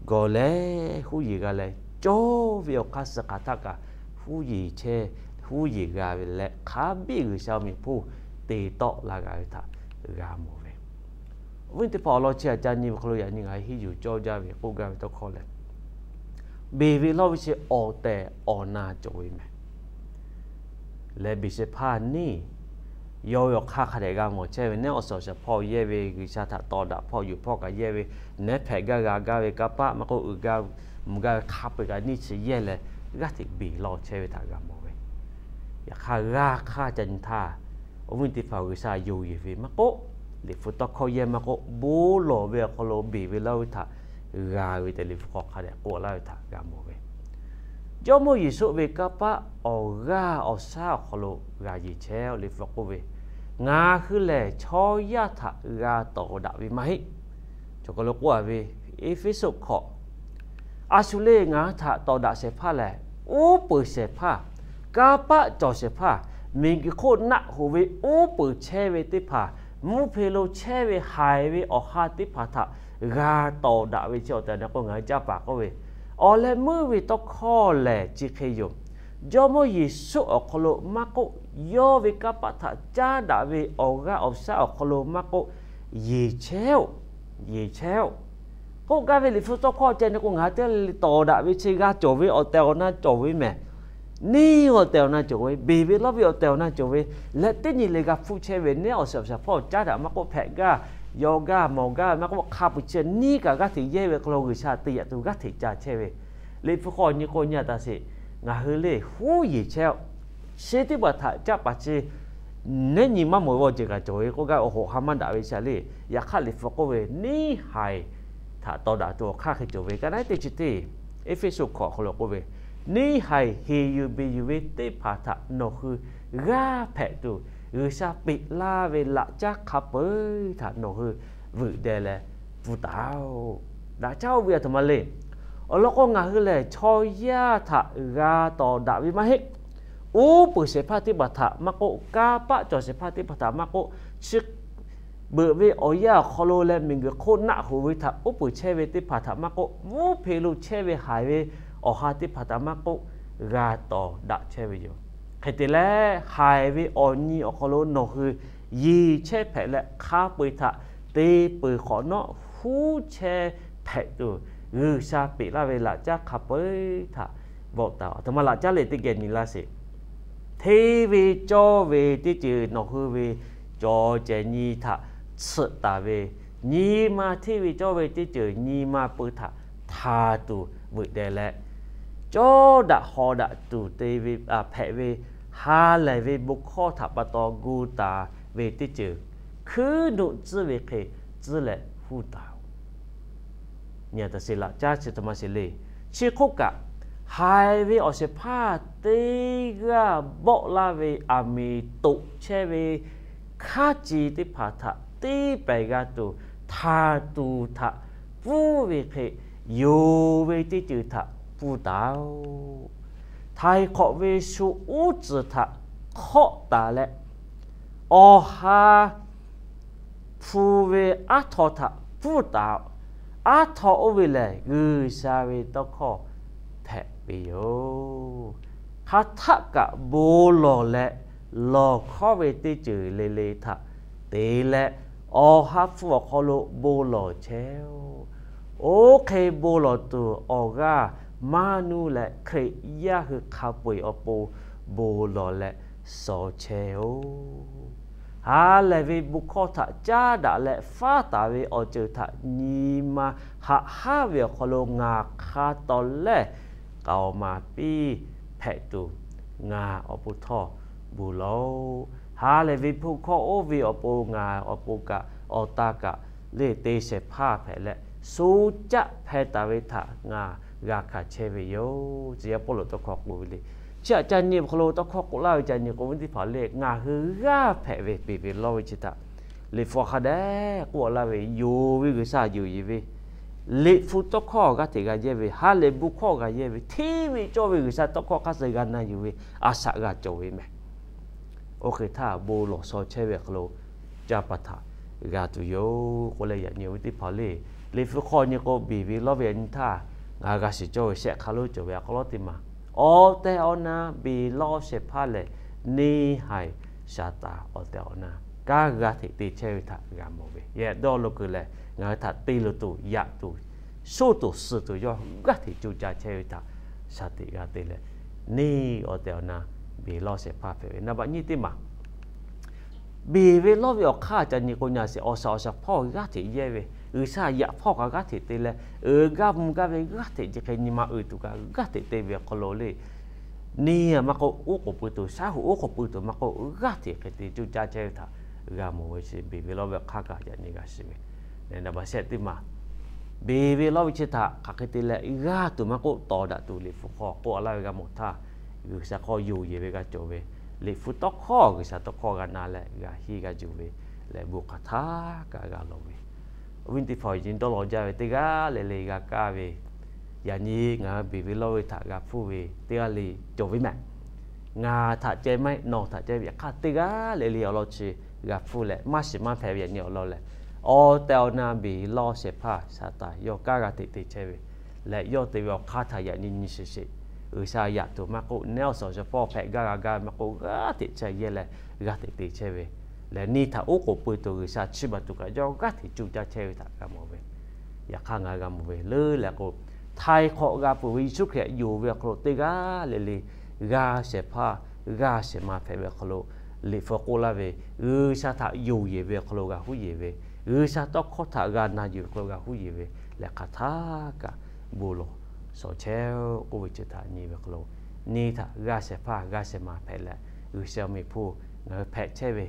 gawˬ leh huˉ yeˬ g'a leh, cawˇ ve awˬ hk'aˇ suh hk'aˬ htaˇ kaꞈ huˉ yeˬ chehˇ, huˉ yeˬ g'a ve leh, hk'a biˇ G'uiˬsha awˬ meꞈ hpfuhˇ te tawˆ la g'a ve htaꞈ g'a mawˬ ve. Awˬ viˉ teˇ hpaˍ, awˬ lawn chi aꞈ ca nyi ve hk'aw lo yaꞈ nyi ngaˬ hui henˇ yuˬ cawˇ jaˇ ve k'oˆ gaˇ ve tawˇ hkawˇ lehˬ, beˬ ve lawˇ ve chi awˬ tehˬ awˬ na cawˬ ve mehˍ. Leh beˬ shehˍ hpaˇ neˇ yawˇ ve awˬ hk'aˇ hk'a dehꞈ g'a mawˬ chehˇ ve, neˇ awˬ shawˍ awˬ shaˍ hpawˇ yehˇ ve, G'uiˬsha htaꞈ tawˍ daꞈ hpawˇ yuˬ hpawˇ kaꞈ yehˇ ve, neˇ hpehꞈ gaˇ g'a gaˇ ve kanˇ paˆ maˇ k'oˆ, uiˍ gaˇ mvuh gaˇ ve hk'a peu-eˬ kaꞈ neˇ chi yehˇ leh, g'aˇ hteꞈ beˬ lawˇ chehˇ ve htaꞈ g'a mawˬ ve. Yaꞈ hk'aˇ g'a hk'aˇ ca nyi htaˇ, awˬ viˉ teˇ hpaˍ, G'uiˬsha yonˍ yeˬ ve maˇ k'oˆ, Liꞈ hpu tawˇ hkawˇ yehˇ maˇ k'oˆ, bon lawˬ ve awˬ hk'aw lo beˬ ve lawˇ ve htaꞈ g'a ve tehꞈ Liꞈ hpu hk'aw hk'a dehꞈ k'oˆ laˇ ve htaꞈ g'a mawˬ ve. Jawˇmawˇ Yeˍsuˆ ve kanˇ paˆ awˬ g'aˇ awˬ shaˉ awˬ hk'aw lo g'a yeˬ chehˇ-oˆ. Liꞈ hpu k'oˆ ve, Ngaˬ hui lehˬ chaw yaˇ htaꞈ g'a tawˍ daꞈ ve maˇ heˆ. Cawˬ kaˬ lo k'oˆ a ve, Eˇfeˇsuꞈ hkawꞈ, a shu le ngaˬ hui htaꞈ tawˍ daꞈ shehˍ hpaˇ lehˬ, uˉ peunˍ shehˍ hpaˇ, kanˇ paˆ cawˬ shehˍ hpaˇ, miˬguiˬ hk'oˆ naˆ hoꞈ ve uˉ peunˍ chehˇ ve teˇ hpaˍ, mvuhˇ hpe lo chehˇ ve haiˬ ve awˬ ha teˇ hpaˍ htaꞈ g'a tawˍ daꞈ ve chi awˬ tehˬ awˬ na k'o, ngaˬ hui caˇ paˍ k'oˆ ve, awˬ leh meuˇ ve tawˇ hkawˇ lehˬ chi hk'e yoˬ. Jawˇmawˇ Yeˍsuˆ awˬ hk'aw lo maˇ k'oˆ, yawˇ ve kanˇ paˆ htaꞈ caˉ daꞈ ve awˬ g'aˇ awˬ shaˉ awˬ hk'aw lo maˇ k'oˆ, yeˬ chehˇ-oˆ, yeˬ chehˇ-oˆ. K'oˆ gaˇ ve Liꞈ hpu tawˇ hkawˇ ceh na k'o, ngaˬ hui teˇ g'aˇ le le tawˍ daꞈ ve chi g'a cawˬ ve awˬ tehˬ awˬ na cawˬ ve mehˍ. Neˇ awˬ tehˬ awˬ na cawˬ ve, beˬ ve lawˇ ve awˬ tehˬ awˬ na cawˬ ve, leh teˇ nyi le g'a hpfuhˇ chehˇ ve neˇ awˬ shawˍ awˬ shaˍ hpawˇ caˉ daꞈ maˇ k'oˆ, hpehꞈ gaˇ, yaw gaˇ, mawˬ gaˇ maˇ k'oˆ, hk'a peu-eˬ chi neˇ kaꞈ g'aˇ hteꞈ yehˇ ve hk'aw lo G'uiˬsha te yaꞈ tuˬ g'aˇ hteꞈ ca chehˇ ve. Liꞈ hpu hk'aw nyi k'o, nyi a taˇ sheˍ, ngaˬ hui le huˉ yeˬ chehˇ-oˆ. Chi teˇ hpaˍ htaꞈ caˇ paˍ chi neˇ nyi maˇ mawˬ ve awˬ ceuˬ kaꞈ cawˬ ve k'oˆ gaˇ, awˬ hoꞈ ha maˇ daꞈ ve chi le. Yaꞈ hk'aˇ Liꞈ hpu k'oˆ ve, neˇ haiˬ htaꞈ tawˍ daꞈ tuˬ awˬ hk'aˇ hk'e cawˬ ve. Ka naˉ teˇ chi teˇ, Eˇfeˇsuꞈ hkawꞈ hk'aw lo k'oˆ ve, neˇ haiˬ heˍ yuˬ beˬ yuˬ ve teˇ hpaˍ htaꞈ nawˬ hui g'aˇ hpehꞈ tuˬ, G'uiˬsha peꞈ laˇ ve laꞈ caˉ hk'a peu-eˬ htaꞈ nawˬ hui veuꞈ deh leh pfuhˇ taˍ-oꞈ. Daꞈ caˉ oˇ ve aˬ htoꞈ ma le. Awˬ lawn k'o, ngaˬ hui lehˬ chaw yaˇ htaꞈ g'a tawˍ daꞈ ve maˇ heˆ. Uˉ peunˍ shehˍ hpaˇ teˇ hpaˍ htaꞈ maˇ k'oˆ, kanˇ paˆ cawˬ shehˍ hpaˇ teˇ hpaˍ htaꞈ maˇ k'oˆ, chi beuꞈ ve awˬ yanˇ awˬ hk'aw lo leh miˬguiˬ hk'oˆ naˆ hoꞈ ve htaꞈ uˉ peunˍ chehˇ ve teˇ hpaˍ htaꞈ maˇ k'oˆ, mvuhˇ hpe lo chehˇ ve haiˬ ve awˬ ha teˇ hpaˍ htaꞈ maˇ k'oˆ, g'a tawˍ daꞈ chehˇ ve yoˬ. Hk'e te leh, haiˬ ve awˬ nyi awˬ hk'aw lo nawˬ hui yeˬ chehˇ hpehꞈ leh, hk'a peu-eˬ htaꞈ te peuˬ hk'awꞈ nawˉ huˉ chehˇ hpehꞈ tuˬ, G'uiˬsha peꞈ laˇ ve laꞈ caˉ hk'a peu-eˬ htaꞈ vawˆ taˍ-oꞈ. Aˬ htoꞈ ma laꞈ caˉ le teˇ geh nyi laˇ sheˍ. Hteˇ ve cawˇ ve teˇ ceuˬ nawˬ hui ve cawˬ cehˬ nyi htaꞈ tsuhꞈ taˍ ve, nyi ma hteˇ ve cawˇ ve teˇ ceuˬ nyi ma peu htaꞈ htaˍ tuˬ veuꞈ deh leh, cawˇ daꞈ haw daꞈ tuˬ te ve hpehꞈ ve, ha lehˬ ve bon hkawˇ htaꞈ pa taw gu taˍ ve teˇ ceuˬ hkuiˉ nuˆ tcuhˉ ve hk'e tcuhˉ leh huˇ taˍ-oꞈ. Nyi a taˇ sheˍ, laꞈ caˉ chi htoꞈ ma sheˍ le. Chi hk'oˆ kaꞈ, haiˬ ve awˬ shehˍ hpaˇ teˇ g'aˇ bawˆ laˇ ve aˬ miˍ toꞈ chehˇ ve hkaˉ ci teˇ hpaˍ htaꞈ teˇ pehˍ g'a tuˬ htaˍ tuˬ htaꞈ pfuhˇ ve hk'e, yonˍ ve teˇ ceuˬ htaꞈ pfuhˇ taˍ-oꞈ. Htaiˍ hk'awꞈ ve shu uˉ tcuhˍ htaꞈ hk'awˆ taˍ leh, awˬ ha hpu ve aˉ htaw htaꞈ pfuhˇ taˍ, aˉ htaw oˇ ve lehˬ G'uiˬsha ve tawˇ hkawˇ hpehꞈ ve yoˬ. Hk'aˬ htaˆ kaꞈ bon lawˬ leh lawˬ hkawˇ ve teˇ ceuˬ le le htaꞈ te leh, Awˬ ha hpu awˬ hk'aw lo bon lawˬ chehˇ-oˆ. Oˇ hk'e bon lawˬ tuˬ awˬ g'aˇ maˇ nuˇ leh Hkriꞈ yaˇ hui hk'a peu-eˬ awˬ pon bon lawˬ leh shawˍ chehˇ-oˆ. Ha lehˬ ve bon hkawˇ htaꞈ caˉ daꞈ leh faˉ taˍ ve awˬ ceuˬ htaꞈ nyi ma haꞈ haˉ ve awˬ hk'aw lo ngaˬ hk'a tawˍ lehˇ k'aoˍ maˍ piˇ hpehꞈ tuˬ, ngaˬ awˬ pon htawˇ bon lawˬ-oˆ. Ha lehˬ ve bon hkawˇ oˇ ve awˬ pon ngaˬ awˬ pon kaꞈ awˬ ta kaꞈ le te shehˍ hpaˇ hpehꞈ leh, shu caˆ hpeh taˍ ve htaꞈ ngaˬ g'a hkanˍ chehˇ ve yoˬ. Tcuh yaˇ Pawˇluꞈ tawˇ hkawˇ k'oˆ ve le. Chi htaꞈ ca nyi awˬ hk'aw lo tawˇ hkawˇ k'oˆ laˇ ve ca nyi k'o, viˉ teˇ hpaˍ le, ngaˬ hui g'aˇ hpehꞈ ve beˬ ve lawˇ ve chi htaꞈ Liꞈ hpu hk'a dehꞈ k'oˆ laˇ ve, yonˍ ve G'uiˬsha yonˍ yeˬ ve, Liꞈ hpu tawˇ hkawˇ g'aˇ hteꞈ g'a yehˇ ve, ha lehˬ bon hkawˇ g'a yehˇ ve, hteˇ ve cawˇ ve G'uiˬsha tawˇ hkawˇ hk'aˇ suh g'a na yuˬ ve a shaꞈ g'a cawˬ ve mehˬ. Oˇ hk'e htaˇ bon lawˬ shawˍ chehˇ ve awˬ hk'aw lo ca pa htaꞈ g'a tuˬ yoˬ k'oˆ leh, yaꞈ nyi awˬ viˉ teˇ hpaˍ le, Liꞈ hpu hk'aw nyi k'o beˬ ve lawˇ ve yaꞈ nyi htaˇ ngaˬ g'a shiˍ cawˇ ve shehˆ hk'a lonˉ cawˬ ve awˬ hk'aw lo teˇ maˬ, awˬ tehˬ awˬ na beˬ lawˇ shehˍ hpaˇ lehˬ, neˇ haiˬ Saˍtanˍ awˬ tehˬ awˬ na kanˉ g'a hteꞈ te chehˇ ve htaꞈ g'a mawˬ ve. Yehˬ dawˇ lo kuiˬ lehˬ, ngaˬ hui htaꞈ te luˬ tuˬ, yaꞈ tuˬ, soˇ tuˬ, suhˍ tuˬ yawˇ g'aˇ hteꞈ co caˇ chehˇ ve htaꞈ shaˍ tiꞈ g'a te leh, neˇ awˬ tehˬ awˬ na beˬ lawˇ shehˍ hpaˇ hpehꞈ ve. Naˍ baꞈ nyiˇ teˇ maˬ, beˬ ve lawˇ ve awˬ hk'aˇ ca nyi k'o, nyaˬ sheˍ awˬ shaˍ awˬ shaˍ hpawˇ g'aˇ hteꞈ yehˇ ve, G'uiˬsha yaꞈ hpawˇ kaꞈ g'aˇ hteꞈ te leh, uiˍ gaˇ mvuh gaˇ ve g'aˇ hteꞈ chi hk'e nyi ma uiˍ tuˬ kaꞈ g'aˇ hteꞈ te ve awˬ hk'aw lo le, neˇ maˇ k'oˆ, oˉ k'oˍ pui tuˬ, shaˉ hoꞈ oˉ k'oˍ pui tuˬ maˇ k'oˆ, g'aˇ hteꞈ hk'e te co caˇ chehˇ ve htaꞈ g'a mawˬ ve chi, beˬ ve lawˇ ve awˬ hk'aˇ kaꞈ yaꞈ nyi g'a shiˍ ve. Naˍ baꞈ shehˆ teˇ maˬ, beˬ ve lawˇ ve chi htaꞈ hk'aˬ hk'e te leh g'aˇ tuˬ maˇ k'oˆ, tawˍ daꞈ tuˬ Liꞈ hpu hk'aw k'oˆ laˇ ve g'a mawˬ htaˇ, G'uiˬsha hk'aw yonˍ yeˬ ve g'a cawˬ ve, Liꞈ hpu tawˇ hkawˇ G'uiˬsha tawˇ hkawˇ g'a na leh g'a henˇ g'a juˬ ve leh, bon hk'aˬ htaˇ kaꞈ g'a lawˬ ve. Awˬ viˉ teˇ hpaˍ-oˬ, nyi dawˇ law jaˇ ve teˇ g'aˇ le le g'a kaˇ ve, yaꞈ nyi ngaˬ hui beˬ ve lawˇ ve htaꞈ g'a hpfuhˇ ve teˇ g'aˇ le cawˬ ve mehˬ. Ngaˬ htaꞈ ceh maˇ heˆ, nawˬ htaꞈ ceh ve yaꞈ hk'aˇ teˇ g'aˇ le le awˬ lawn chi g'a hpfuhˇ leh, maˇ shiˍ maˇ hpehꞈ ve yaꞈ nyi awˬ lawn lehˬ, awˬ tehˬ awˬ na beˬ lawˇ shehˍ hpaˇ Saˍtanˍ yawˇ kanˉ g'a hteꞈ te chehˇ ve leh, yawˇ te ve awˬ hk'aˇ htaꞈ yaꞈ nyi nyi sheˍ sheˍ, G'uiˬsha yaꞈ tuˬ maˇ k'oˆ, neˇ awˬ shaˍ awˬ shaˍ hpawˇ hpehꞈ gaˇ g'a gaˇ ve maˇ k'oˆ, g'aˇ hteꞈ chehˇ yehˇ leh g'aˇ hteꞈ te chehˇ ve leh, neˇ htaꞈ oˉ k'oˍ pui tuˬ G'uiˬsha chiˇ baˬ tuˬ kaꞈ yawˇ g'aˇ hteꞈ co caˇ chehˇ ve htaꞈ g'a mawˬ ve. Yaꞈ hk'aˇ ngaˬ hui g'a mawˬ ve leuˉ leh k'o, htaiˍ hk'awꞈ g'a peuˬ ve Yeˍsuˆ Hkriꞈ yonˍ ve awˬ hk'aw lo teˇ g'aˇ le le g'a shehˍ hpaˇ, g'a shehˍ ma hpehꞈ ve awˬ hk'aw lo, Liꞈ hpu k'oˆ laˇ ve, G'uiˬsha htaꞈ yonˍ yeˬ ve awˬ hk'aw lo g'a huˉ yeˬ ve, G'uiˬsha tawˇ hkawˇ htaꞈ g'a na yuˬ ve hk'aw lo g'a huˉ yeˬ ve leh, hk'aˬ htaˇ kaꞈ bon lawˬ shawˍ chehˇ-oˆ k'oˆ ve chi htaꞈ nyi ve hk'aw lo, neˇ htaꞈ g'a shehˍ hpaˇ g'a shehˍ ma hpehꞈ leh, G'uiˬsha mvuhˇmiˬ hpawˇ ngaˬ hui hpehꞈ chehˇ ve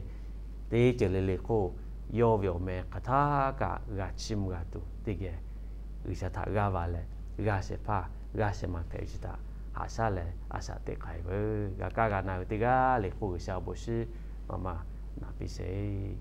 teˇ ceuˬ le le hk'oˆ, yawˇ ve awˬ meh hk'aˬ htaˇ kaꞈ g'a chiˇ mvuh g'a tuˬ teˇ geh, G'uiˬsha htaꞈ g'aˇ va leh, g'a shehˍ hpaˇ g'a shehˍ ma hpehꞈ ve chi htaꞈ haꞈ shaˉ leh a shaꞈ teꞈ k'ai veuˬ. G'a kaˇ g'a na ve teˇ g'aˇ le hk'oˆ, G'uiˬsha awˬ bon shinˉ maˇ maˇ na piˇ sheˍ.